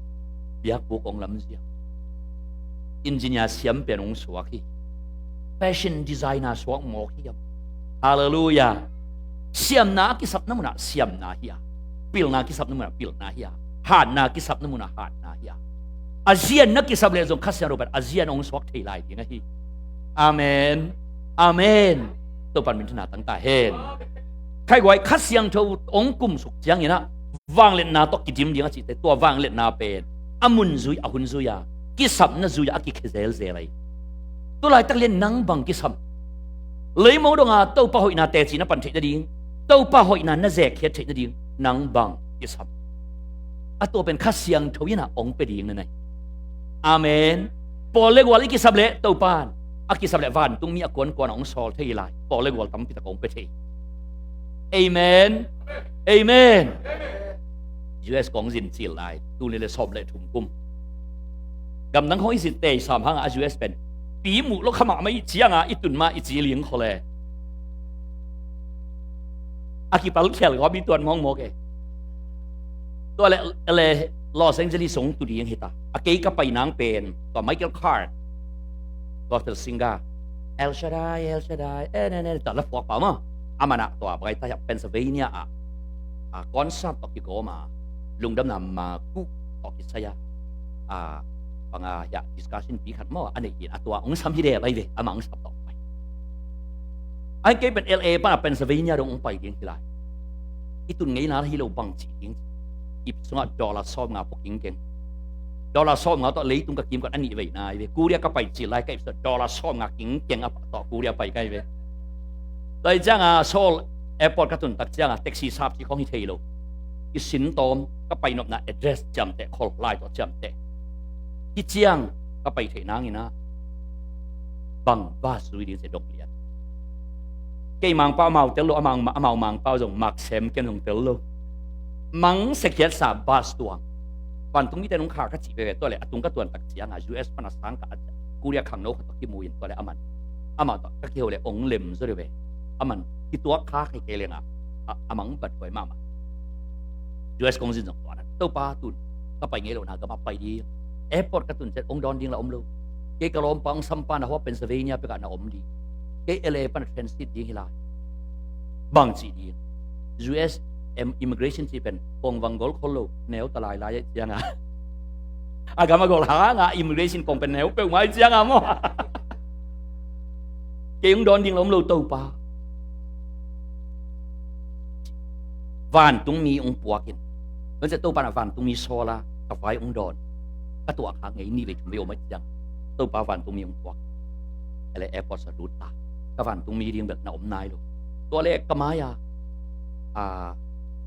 biakbuk hong lamzia. Engineer siam pen hong suak hi. Fashion designer suak mawk hi a. Halleluiah. Siamna a kisapna munah siamna hi a, pilna a kisapna munah pilna hi a, hatna a kisapna munah hatna hi a. A zian na kisap leh zong Kha Siangtho pen a zian hong suak thei lai ding ahi. Amen. Amen. Topan minthanna tangta hen. Khaiguai, Kha Siangtho hong kumsuk ciangin ah vangliatna tawh kidim ding a cihte, tua vangliatna pen a mun zui, a hun zui a, kisapna zui a, a kikhe zelzel ahi. Tulaitak lian nang bang kisam? Leimo donga Topa hoihna teci na pan theih nading, Topa hoihna na zekkhiat theih nading nang bang kisam? A tua pen Kha Siangtho in ah hong pia ding na nei. Amen. Pawl le gual i kisap leh Topan a kisap leh vantungmi a kuankuan a hong sawl thei lai. Pawl le gual tampitak hong pia thei. Amen. Amen. U S kong zin cil lai, tuni le sawm le thum kum. Gamdang khong i zin tei sam hanga a U S pen pi muh lo kha mahmah i cianga i tun ma i ci ling khole. A kipal khial gawm i tuan mawngmawk e. Tua le, le Los Angeles hong tu ding hita. A kei ka pai nang pen tua Michael Card, gospel singer, El Shaddai, El Shaddai, eh, ne, ne, tua la phuak pau maw. Aman ah tua bangaitai ah Pennsylvania ah, ah, concert tawh kigawm a, lungdamna maku tawh kisai a, ah, banga hiah discussion pi khat maw a neih in a tua hong sam hi deh bai ve, amah hong sam tawh pai. Ai kei pen L A pan a Pennsylvania dong hong pai ding hi lai. I tun ngeina hi lo bang ci ding. Ip sungah dollar sawm nga pua kingkeng. Dollar sawm nga tawh leitung ka kim kan a nih vei nai ve. Korea ka pai cil lai ka ip sungah dollar sawm nga kingkeng a tawh Korea pai kai ve. Tua hi cianga Seoul airport ka tun tak cianga taxi sap ci khong hi thei lo. I sin tawm ka pai nopna address ciamteh khol lai tawh ciamteh. Hi ciang ka pai theih nangin ah bang bus zui ding sia dong lian. Kei mangpau amau tel lo, amau, amau mangpau zong mak sem ken zong tel lo. Mang sekhiatsa bus tuang. Vantungmite nong khak ka cih veve tua le a tung ka tuan tak cianga U S pan a sang ka at Korea khangno khat tawh kimu in tua le aman, amah tawh ka kiho le ong lem zaw le ve. Aman kituak kha kei kei lenga a, a mang bat huai mahmah. U S kong zin zong tua na Topa tun ka pai ngei lo na gama pai ding. Airport ka tun ciat ong dawn ding la om lo. Kei ka lawmpa ong sampa na hua Pennsylvania pekah na om ding. Kei L A pan a transit ding hi lai. Bang cih ding? U S em immigration cih pen kong vang gol khol lo, neu ta lai lai cianga. A gam a gol hanga immigration kong pen neu peuhmah cianga maw. Kei ong dawn ding la om lo Topa. Vantungmi ong puakin. Ong ciah Topa na vantungmi sawla ka vai ong dawn. Ka tuah kha ngei ni vei thum vei om a ciang Topa vantungmi ong puak. Ele airport sa lut ta. Ka vantungmi ding bel na om nai lo. Tua le ka mai a, a,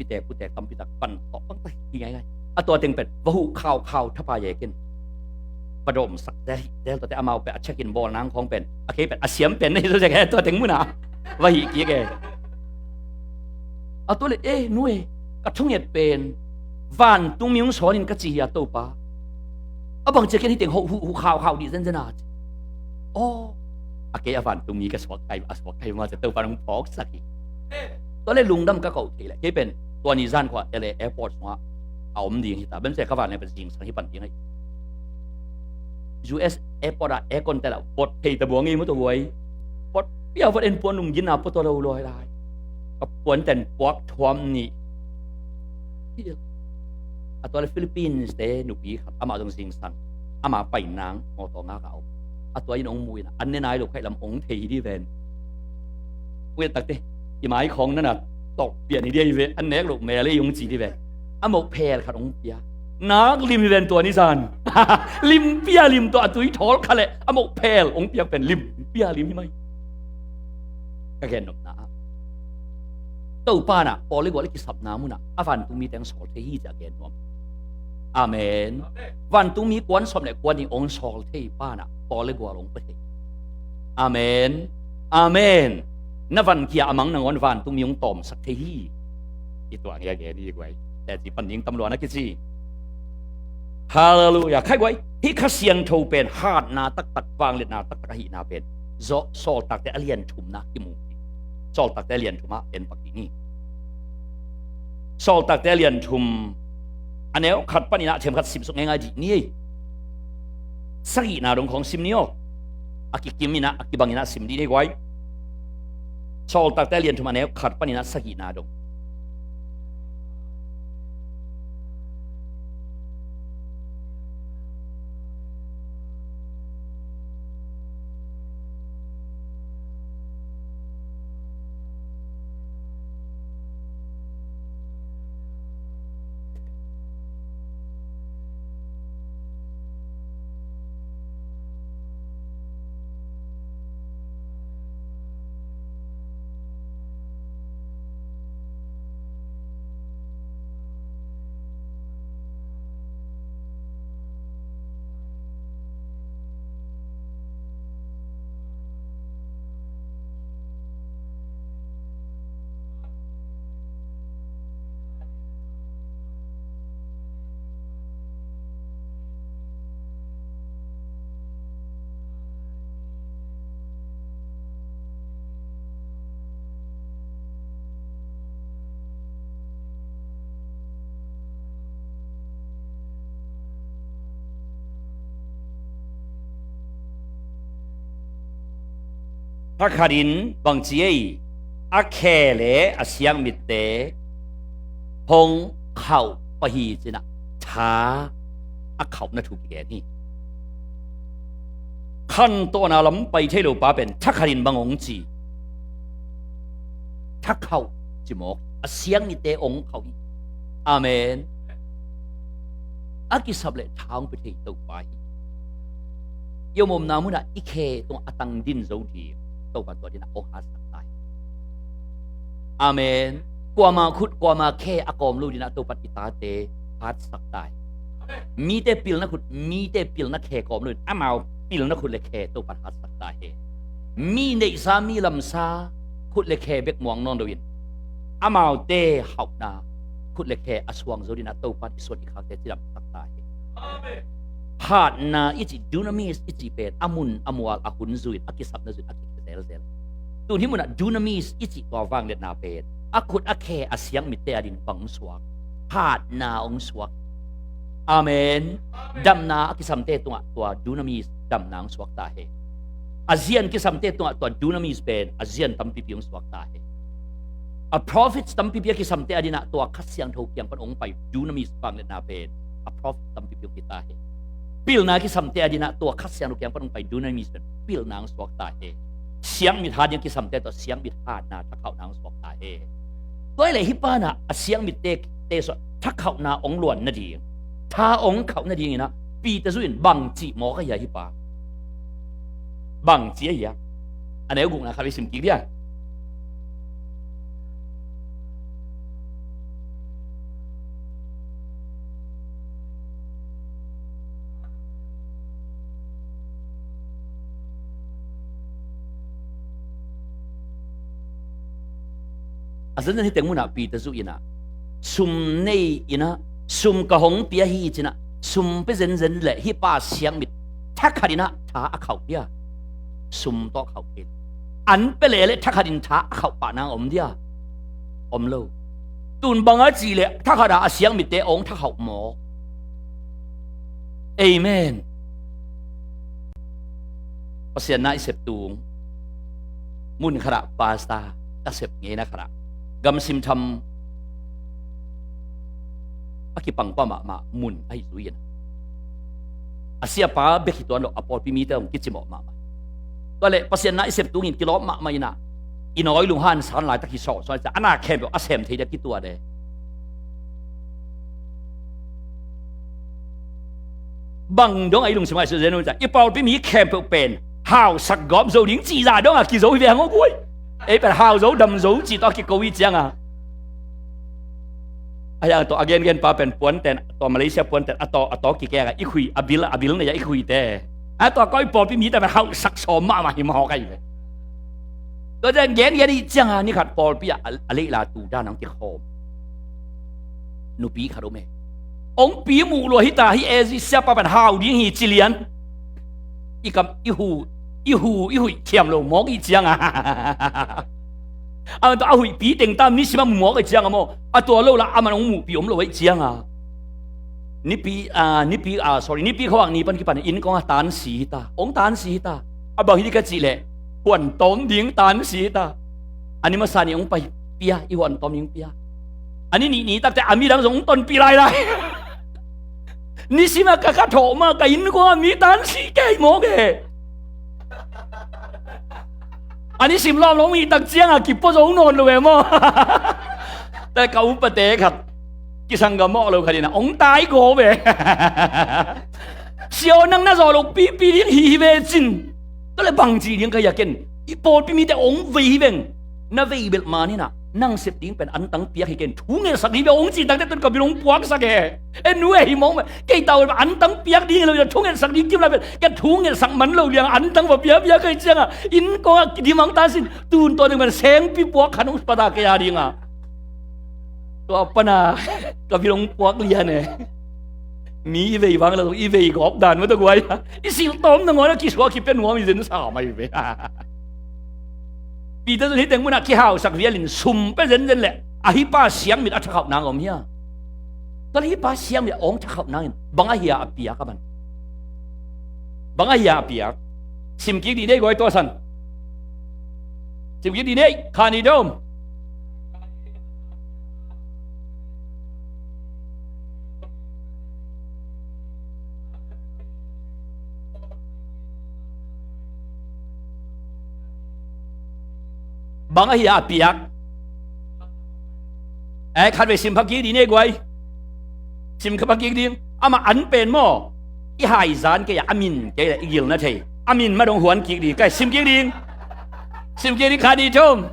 pitek putek tampitak pan tawh pang ta hi ngai ngai. A tua teng pen va huh khau khau thapa ye ken. Va dawm sak zel hi zel tua te amau pen a check in bawl nang khong pen a kei pen a siam pen na hi zo zek he tua teng muna va hih kik e. A tua le e nu e ka thunget pen vantungmi ong sawnin ka ci hi a Topa. A bang cia ken hi teng huh huh khau khau dih zenzen a ci. Aw, a kei a vantungmi ka suak kai a suak kai ma cia Topa nong phawk sak hi. Tua le lungdam ka koh thei le kei pen tua ni zan khua ele airport sungah a om ding hi ta bem se ka van le pen zingsang hi pan ding ahi. U S airport ah aircon tel ah vot thei ta buang i mu ta huai. Vot pia vot en puan nung gin a pua tua lo lo lai. Ka puan ten puak thuam ni. A tua le Philippines te nupi khat amah zong zingsang. Amah pai nang mawtaw ngak a om. A tua in ong mu in an ne nai lo khaih lam ong thei hi di ven. Ui takte i mai khong nana tawk pian hi di ahi ve an nek lo mel ei ong ci di ve. A moh phel khat ong pia. Nak lim hi ven tua ni zan. Lim pia lim tua a tui thawl kha le a moh phel ong piak pen lim pia lim hi mai. Ka gen nopna ah Topa na pawl le gual i kisapna muna a vantungmi teng sawl thei hi cia gen nuam. Amen. Vantungmi kuan sawm le kuan i ong sawl thei pa na pawl le gual ong pia thei. Amen. Amen. Na van kia a mang nangawn vantungmi ong tawmsak thei hi. I tuah ngia gen hi guai. Teci pan ding tam lua na kici. Halleluiah. Khai guai. Hih Kha Siangtho pen hatna taktak vangliatna taktak ahihna pen zawh sawltakte a lian thumna kimu hi. Sawltakte lian thum ah en pak dih ni. Sawltakte lian thum a neu khat panin ah themkhat simsuk ngeingai dih ni ei. Sagihna dong khawng sim ni aw. A kikim in ah, a kibang in ah sim dih ni ei guai. Sawltakte lian thum a neu khat panin ah sagihna dong. Thakhatin bangci ei, a khe le a siangmitte hong khauh pah hi ci-in ah tha a khauhna thu kigen hi. Khantohna lam pai thei lo pa pen thakhatin bang hong ci? Tha khauh ci mawk, a siangmitte hong khauh hi. Amen. A kisap le tha hong pia thei Topa hi. I om omna munah i khe tungah a tang din zo ding Topa tua dinah hong hatsak ta hi. Amen. Kuama khut kuama khe a kawm lo dinah Topa i tate hatsak ta hi. Mite pilna khut, mite pilna khe kawm lo dinah amau pilna khut le khe Topa hatsak ta hi. Mi neihsa, mi lamsa khut le khe bek muang nawn loin amaute hauhna khut le khe a suang zo dinah Topa i suan i khakte cidamsak ta hi. Hatna i cih, dunamis i cih pen a mun a mual, a hun zui, a kisapna zui, a kikhe zelzel. Tun hih munah dunamis i cih tua vangliatna pen a khut a khe a siangmitte ading bang hong suak? Hatna hong suak. Amen. Damna a kisamte tungah tua dunamis damna hong suak ta hi. A zian kisamte tungah tua dunamis pen a zian tampipi hong suak ta hi. A prophets tampipi a kisamte adinah tua Kha Siangtho kiang pan hong pai dunamis vangliatna pen a prophet tampipi hong hi ta hi. Pilna kisamte adinah tua Kha Siangtho kiang pan hong pai dunamis pen pilna hong suak ta hi. Siangmit hat ding kisamte tua siangmit hatna, thakhauhna hong suak ta hi. Tua hi leh hih panah a siangmitte, te suah thakhauhna hong luan nading, tha hong khauh nadinginah Peter zuh in bang cih mawk ahi a hih pa? Bang ci ahi a? A neu gukna khat vei sim kik dia. A zenzen hih teng munah Peter zuh inah, sum nei inah, sum ka hong pia hi cinah, sum pia zenzen leh hih pa siangmit thakhat inah tha a khauh dia? Sum tawh khauh kei. An pia leh leh thakhat in tha a khauh pah nang om dia? Om lo. Tun bang a cih leh thakhat ah a siangmitte hong thakhauh maw? Amen. Pasian na i sep tung mun khatah pastor ka sep ngeina khatah gamsim tham a kipangpa mahmah mun ahi zui in, a siapa bek hi tuan lo, a pawlpi mite hong kicimawh mahmah. Tua leh Pasian na i sep tungin kilawm mahmah inah, i nawi lunghan san laitak hi sawlsawlsa a na khempeuh a sem thei dia kituat e. Bang dong a i lungsim ah i suah zen uh ciah, i pawlpi mi khempeuh pen hausak gawp zo ding cih zah dong a kizo hi ve hang aw guai. Ei pen hau zo dam zo cih tawh a kiko i cianga, a hiang tawh a gengen pa pen puanten, tua Malaysia puanten a tawh a tawh kikeng a i khui, a bil a bil nei a i khuite. A tua koi pawlpi mite pen hausak sawm mahmah hi mawk ahi ve. Tua ciang gengen i cianga ni khat pawlpi ah a leila tu dan ang kikhawm nupi khat om e. Ong pi muh lua hi ta hi e, zih siapa pen hau ding hi ci lian. I kam i hu, i hu i huih thiam lo mawk i cianga, A man tua a huihpi teng tam nisim a mumawk ahih cianga maw, a tua lo la a man hong muhpi om lo ahih cianga. Nipi, ah, nipi, ah, sorry, nipi khuak ni pan kipan innkuang a tansi hita, hong tansi hita. A bang hi ding ka cih leh, huan tawm ding tansi hita. A ni masa ni hong pai pia, i huan tawm ding pia. A ni nih ni takte a midang zong hong tonpih lailai. Nisim a ka kha thawh ma ka innkuang a mi tansi kei mawk e. A nisim lawmlawm i tak cianga kipo zo nawn lo e maw. Te ka upate khat, kisanggam mawh lo khat in a hong tai gawp e. Sia aw, nang na zawh loh pipi ding hi hi ve cin. Tua leh bang ci ding ka hia ken. I pawlpi mite hong vei hi veng. Na vei belh man in a, nang sep ding pen antang piak hi ken. Thu ngetsak hi ve hong ci takte tun ka bil hong puaksak e. E nu e, hi mawk mah. Kei tau antang piak ding hi lo, thu ngetsak ding kim lai pen. Ka thu ngetsak man lo liang antang va pia pia ka hih cianga, innkuang a kidim ang ta sin. Tun tua ding pen sengpi puak khan hong pata kei a dinga. Tua pana ka bil hong puak lian e. Mi i vei vang lo, i vei gawp dan mah tua guai. I silh tawm nangawn a kisuak kipia nuam i zen sa mai ve. Peter zong hih teng munah kihausak vialin sum pia zenzen leh a hih pa siangmit a thakhauh nang om hia? Tua leh hih pa siangmit a hong thakhauh nangin bang ahia a piak a man? Bang ahia a piak? Sim kik dih nei guai tua san. Sim kik dih nei, kha ni dom. Bang ahia a piak? Eh, khatvei sim pha kik dih nei guai. Sim kha pha kik ding. Amah an pen maw? I haizan kei a, a min kei le i gil na thei. A min mah dong huan kik ding. Kai sim kik ding. Sim kik ding kha ni thum.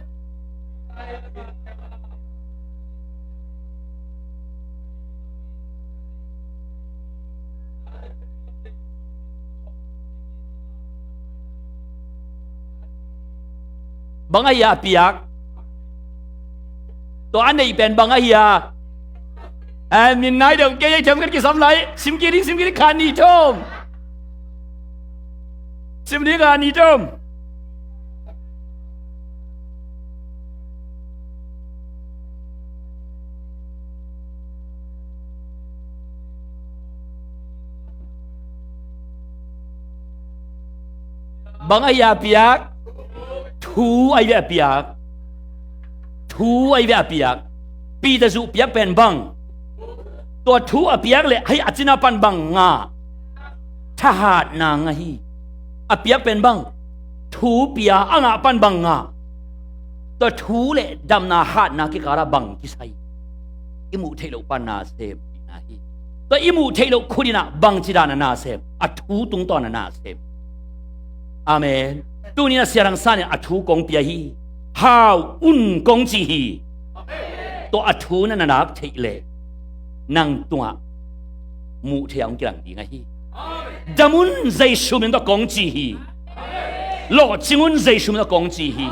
Bang ahia a piak? Tua a neih pen bang ahia? Eh, min nai deuh kei ei, thiam kan kisam lai. Sim kik ding, sim kik ding, kha ni thum. Sim ding kha ni thum. Bang ahi a piak? Thu ahi ve a piak. Thu ahi ve a piak. Peter zuh piak pen bang? Tua thu a piak leh hih a cina pan bang ngah? Thahatna ngah hi. A piak pen bang? Thu pia a ngah pan bang ngah? Tua thu le damna hatna kikala bang kisai? I muh theih loh pan na sem na hi. Tua i muh theih loh khut in ah bangci dan a na sem? A thu tungtawn a na sem. Amen. Tuni in a Sia Thang San in a thu kong pia hi. Hau un kong ci hi. Tua a thu na na nak theih leh nang tungah muh theih a hong kilang ding ahi. Dam un, Jesu min tawh kong ci hi. Lawhcing un, Jesu min tawh kong ci hi.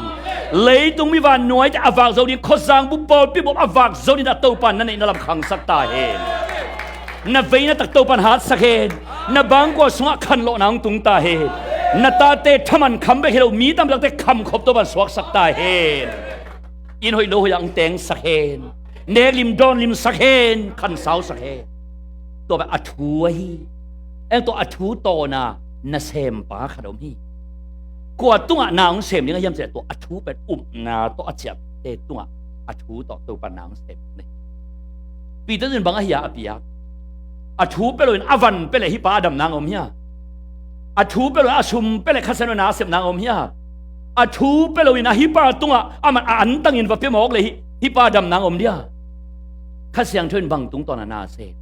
Leitung mi vannuaite a vak zo ding, khuazang bup pawlpi bup a vak zo ding a Topa na neih na lam khangsak ta hen. Na veina tak Topa in hatsak hen. Na bangkua sungah khanlawhna hong tung ta hen. Na tate thaman kham bek hi lo, mi tampi takte khamkhop Topa in suaksak ta hen. Inn hoih lo hoih ah hong tengsak hen. Nek lim dawn limsak hen, khansausak hen. Tua pen a thu ahi. Eng tua a thu tawna na sempa khat om hi. Kua tungah na hong sem ding a hiam cih leh tua a thu pen upna tawh a ciapte tungah a thu tawh Topa na hong sem ding. Peter in bang ahi a a piak? A thu pia loin a van pia leh hih pa a dam nang om hia? A thu pia loin a sum pia leh Kha Siangtho in na sep nang om hia? A thu pia loin a hih pa tungah a man a antangin va pia mawk leh hih, hih pa a dam nang om dia? Kha Siangtho in bang tungtawn a na sem?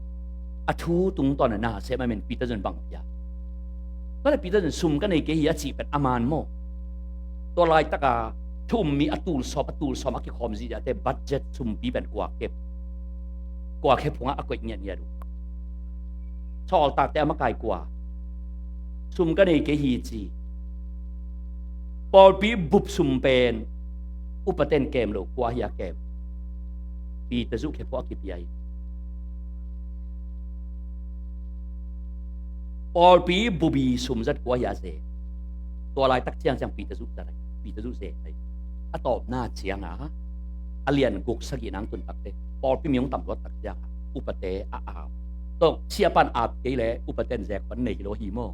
A thu tungtawn a na sem a min Peter in bang pia? Tua leh Peter in sum ka nei kei hi a cih pen a man maw? Tua laitaka thu um mi a tul sawm, a tul sawm a kikhawm zihziahte budget sumpi pen kua kep, kua khe phungah a koih ngiatngiat uh. Sawltakte a makai kua? Sum ka nei kei hi ci. Pawlpi bup sum pen upaten kem lo, kua hi a kem? Peter zuh khe phungah a kipia hi. Pawlpi bupi sum zat kua hi a ze? Tua laitak ciangciang Peter zuh zat ahi. Peter zuh ze ahi. a tawpna ciangah a lian guk sagih nang tun takte pawlpi mi hong tam luat tak ciangah upate a ap. Tawh siapan ap kei le upate in zek hon nei hi lo hi maw?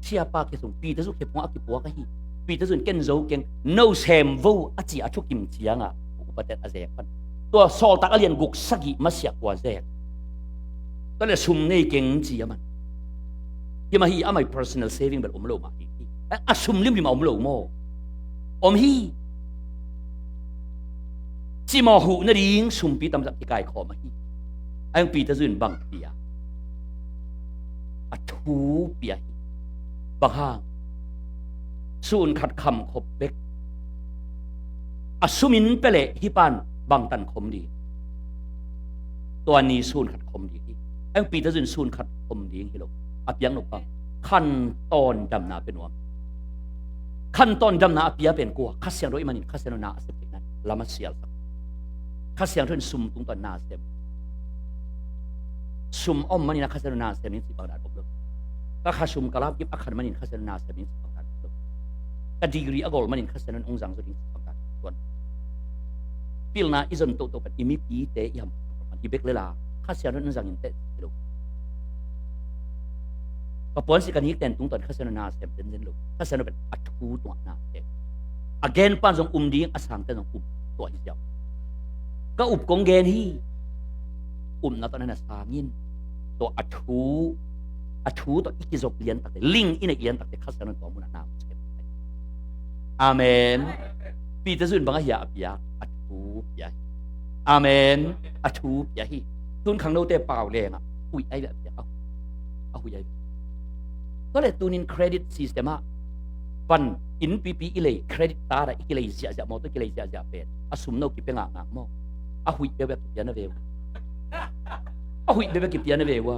Siapa kia sung Peter zu khephung a kipuak ahi. Peter zun ken zo keng no sem vo a ci a thukim ciangah upate a zek hon. Tua sawltak a lian guk sagih masiah kua zek? Tua le sum nei keng ci a man. Hi mah hi amah personal saving bel om lo mah hi. A sum limlim a om lo maw? Om hi. Cimawh huh nading sumpi tamzak kikaikhawm ahi. A hong Peter zun bang pia? A thu pia hi. Bang hang? Sun khat kham khop bek. A sumin pia leh hih pan bang tan khom ding? Tua ni sun khat khom ding hi. A hong Peter zun sun khat khom ding hi lo. A piak nop bang? Khantawn damna pia nuam. Khantawn damna a pia pen kua? Kha Siangtho ih manin Kha Siangtho na a sem theih nan lam a sialsak. Kha Siangtho in sum tungtawn na sem. Sum om manin a Kha Siangtho na sem ning cih bang dan om lo. Ka kha sum ka lap gim a khan manin Kha Siangtho na sem ning cih bang dan om lo. Ka degree a gol manin Kha Siangtho in ong zang zo ding cih bang dan om lo. Pilna i zon tohtoh pen i mipite i ham i bek lela Kha Siangtho in zangin teh hi lo. Ka puansi ka nik ten tungtawn Kha Siangtho na sem zenzen lo. Kha Siangtho pen a thu tungah na sem. A gen pan zong um ding, a sang ten zong um. Tua hi ziau. Ka up kong gen hi. Upna tawh na na sangin tua a thu, a thu tawh i kizop lian takte, ling i neih lian takte Kha Siangtho in tua munah na sem. Amen. Peter zun bang a hia a pia? A thu pia hi. Amen. A thu pia hi. Tun khangnote pau lengah huih ai ve a pia. A huih ai ve. Tua le tunin credit system ah van inn pipi i lei credit card ah i kilei ziahziah, mawtaw i kilei ziahziah pen a sum no kipia ngakngak maw? A huih beuh beuh kipia na ve uh. A huih beuh beuh kipia na ve uh a.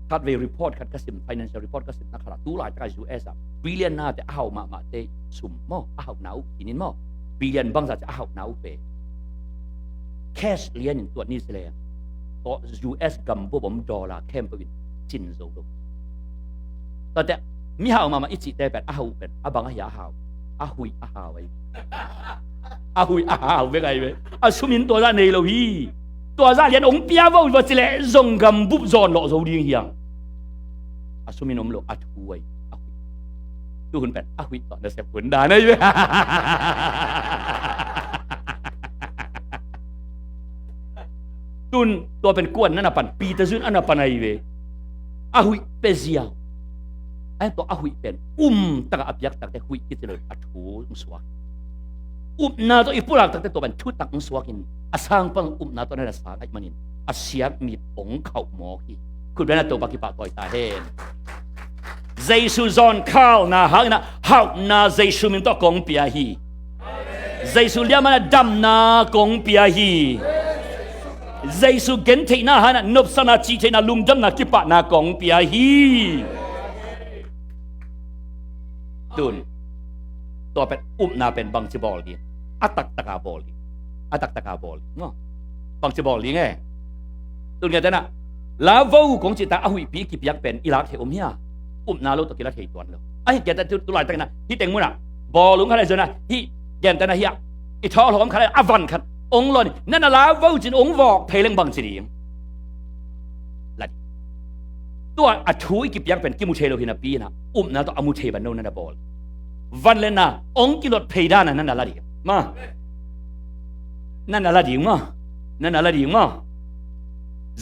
Khatvei report khat ka sim, financial report ka simna khatah tu laitakah U S ah billion nate a hauh mahmahte sum maw, a hauhna uh kinin maw, billion bangzah te a hauhna uh pen cash lianin tuat ni sileng tawh U S gambup om dollar khempeuh in cin zo lo. Tuate mi hau mahmah i cihte pen a hau pen a bang ahi a hau? A huih a hau ahi. A huih a hau bek ahi ve. A sumin tua zah nei lo hi. Tua zah lian ong pia vo va cileh zong gambup zawn lawh zo ding hiang. A sumin om lo, a thu ahi. A huih. Tuhun pen a huih tawh nasep hun dan ahi ve. Tun tua pen kuan na na pan, Peter zun a na pan ahi ve. A huih pe ziau. Ahi tua a huih pen um takah a piak takte huih kici lo a thu hong suak. Upna tawh i pulak takte tua pen thutak hong suakin a sang pan upna tawh na na sang ahih manin a siak mit hong khauh mawk hi. Khutbeng a Topa kipahtawi ta hen. Jesu zawn khalna hangin a hauhna Jesu min tawh kong pia hi. Jesu liamana damna kong pia hi. Jesu gentheihna hangin a nopsakna, cihtheihna, lungdamna, kipahna kong pia hi. Tun tua pen upna pen bangci bawl ding? A taktaka bawl ding. A taktaka bawl ding maw? Bangci bawl ding e? Tun ngetena la vo kong cihta a huihpi kipiak pen i lak thei om hia? Upna lo tawh kila thei tuan lo. Ahi keta tu, tu laitakin a hih teng munah bawlung khat a zona hih gentena hiah i thawhlawm khat a van khat ong lon nana la vo cin ong vawk phei leng bangci ding? La ding. Tua a thu i kipiak pen kimu thei lo hi napi inah upna tawh a mu thei ban no nana bawl. Van le na ong kilot phei dana nana la ding ma. Nana la ding ma. Nana la ding ma.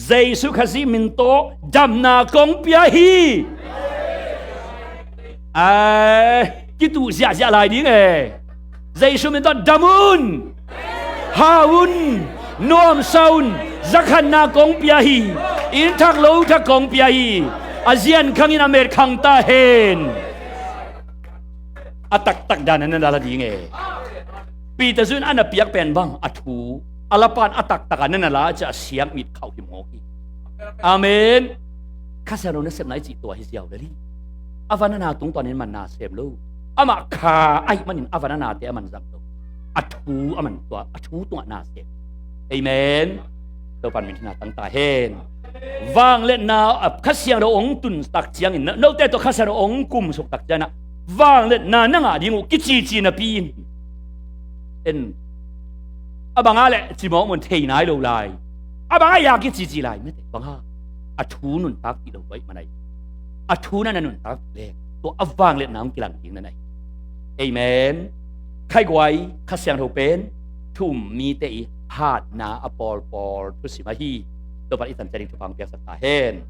Jesu Khazih min tawh damna kong pia hi. Ai, kituh ziahziah lai ding e. Jesu min tawh dam un, hau un, nuamsa un. Zakhanna kong pia hi. Inn thak lo thak kong pia hi. A zian khangin a met khang ta hen. A taktak dan a nana la ding e. Peter zun a na piak pen bang a thu a lapan a taktak a nana la cia a siak mit khauh hi mawk hi. Amen. Kha Siangtho nasepna i cih tua hi ziau lel hi. A van a na tungtawnin man na sem lo. Amah kha ahih manin a van a nate a man zang lo. A thu a man tua, a thu tungah na sem. Amen. Topan min hina tang ta hen. Vangliatna a Kha Siangtho ong tun tak ciangin, note tawh Kha Siangtho ong kumsuk tak ciangin a Vangliatna na ngah ding uh kicici napi in, en, a bang a leh cimawh mun thei nai lo lai. A bang a ia kicici lai mete, bang a, a thu nuntak pih lo baih man ahi. A thu na na nuntak pih leh tua a vangliatna hong kilang ding na na hi. Amen. Khaiguai, Kha Siangtho pen thu um mite i hatna a pawlpawl thusim ahi. Topa i tan ciatin thupha hong piaksak ta hen.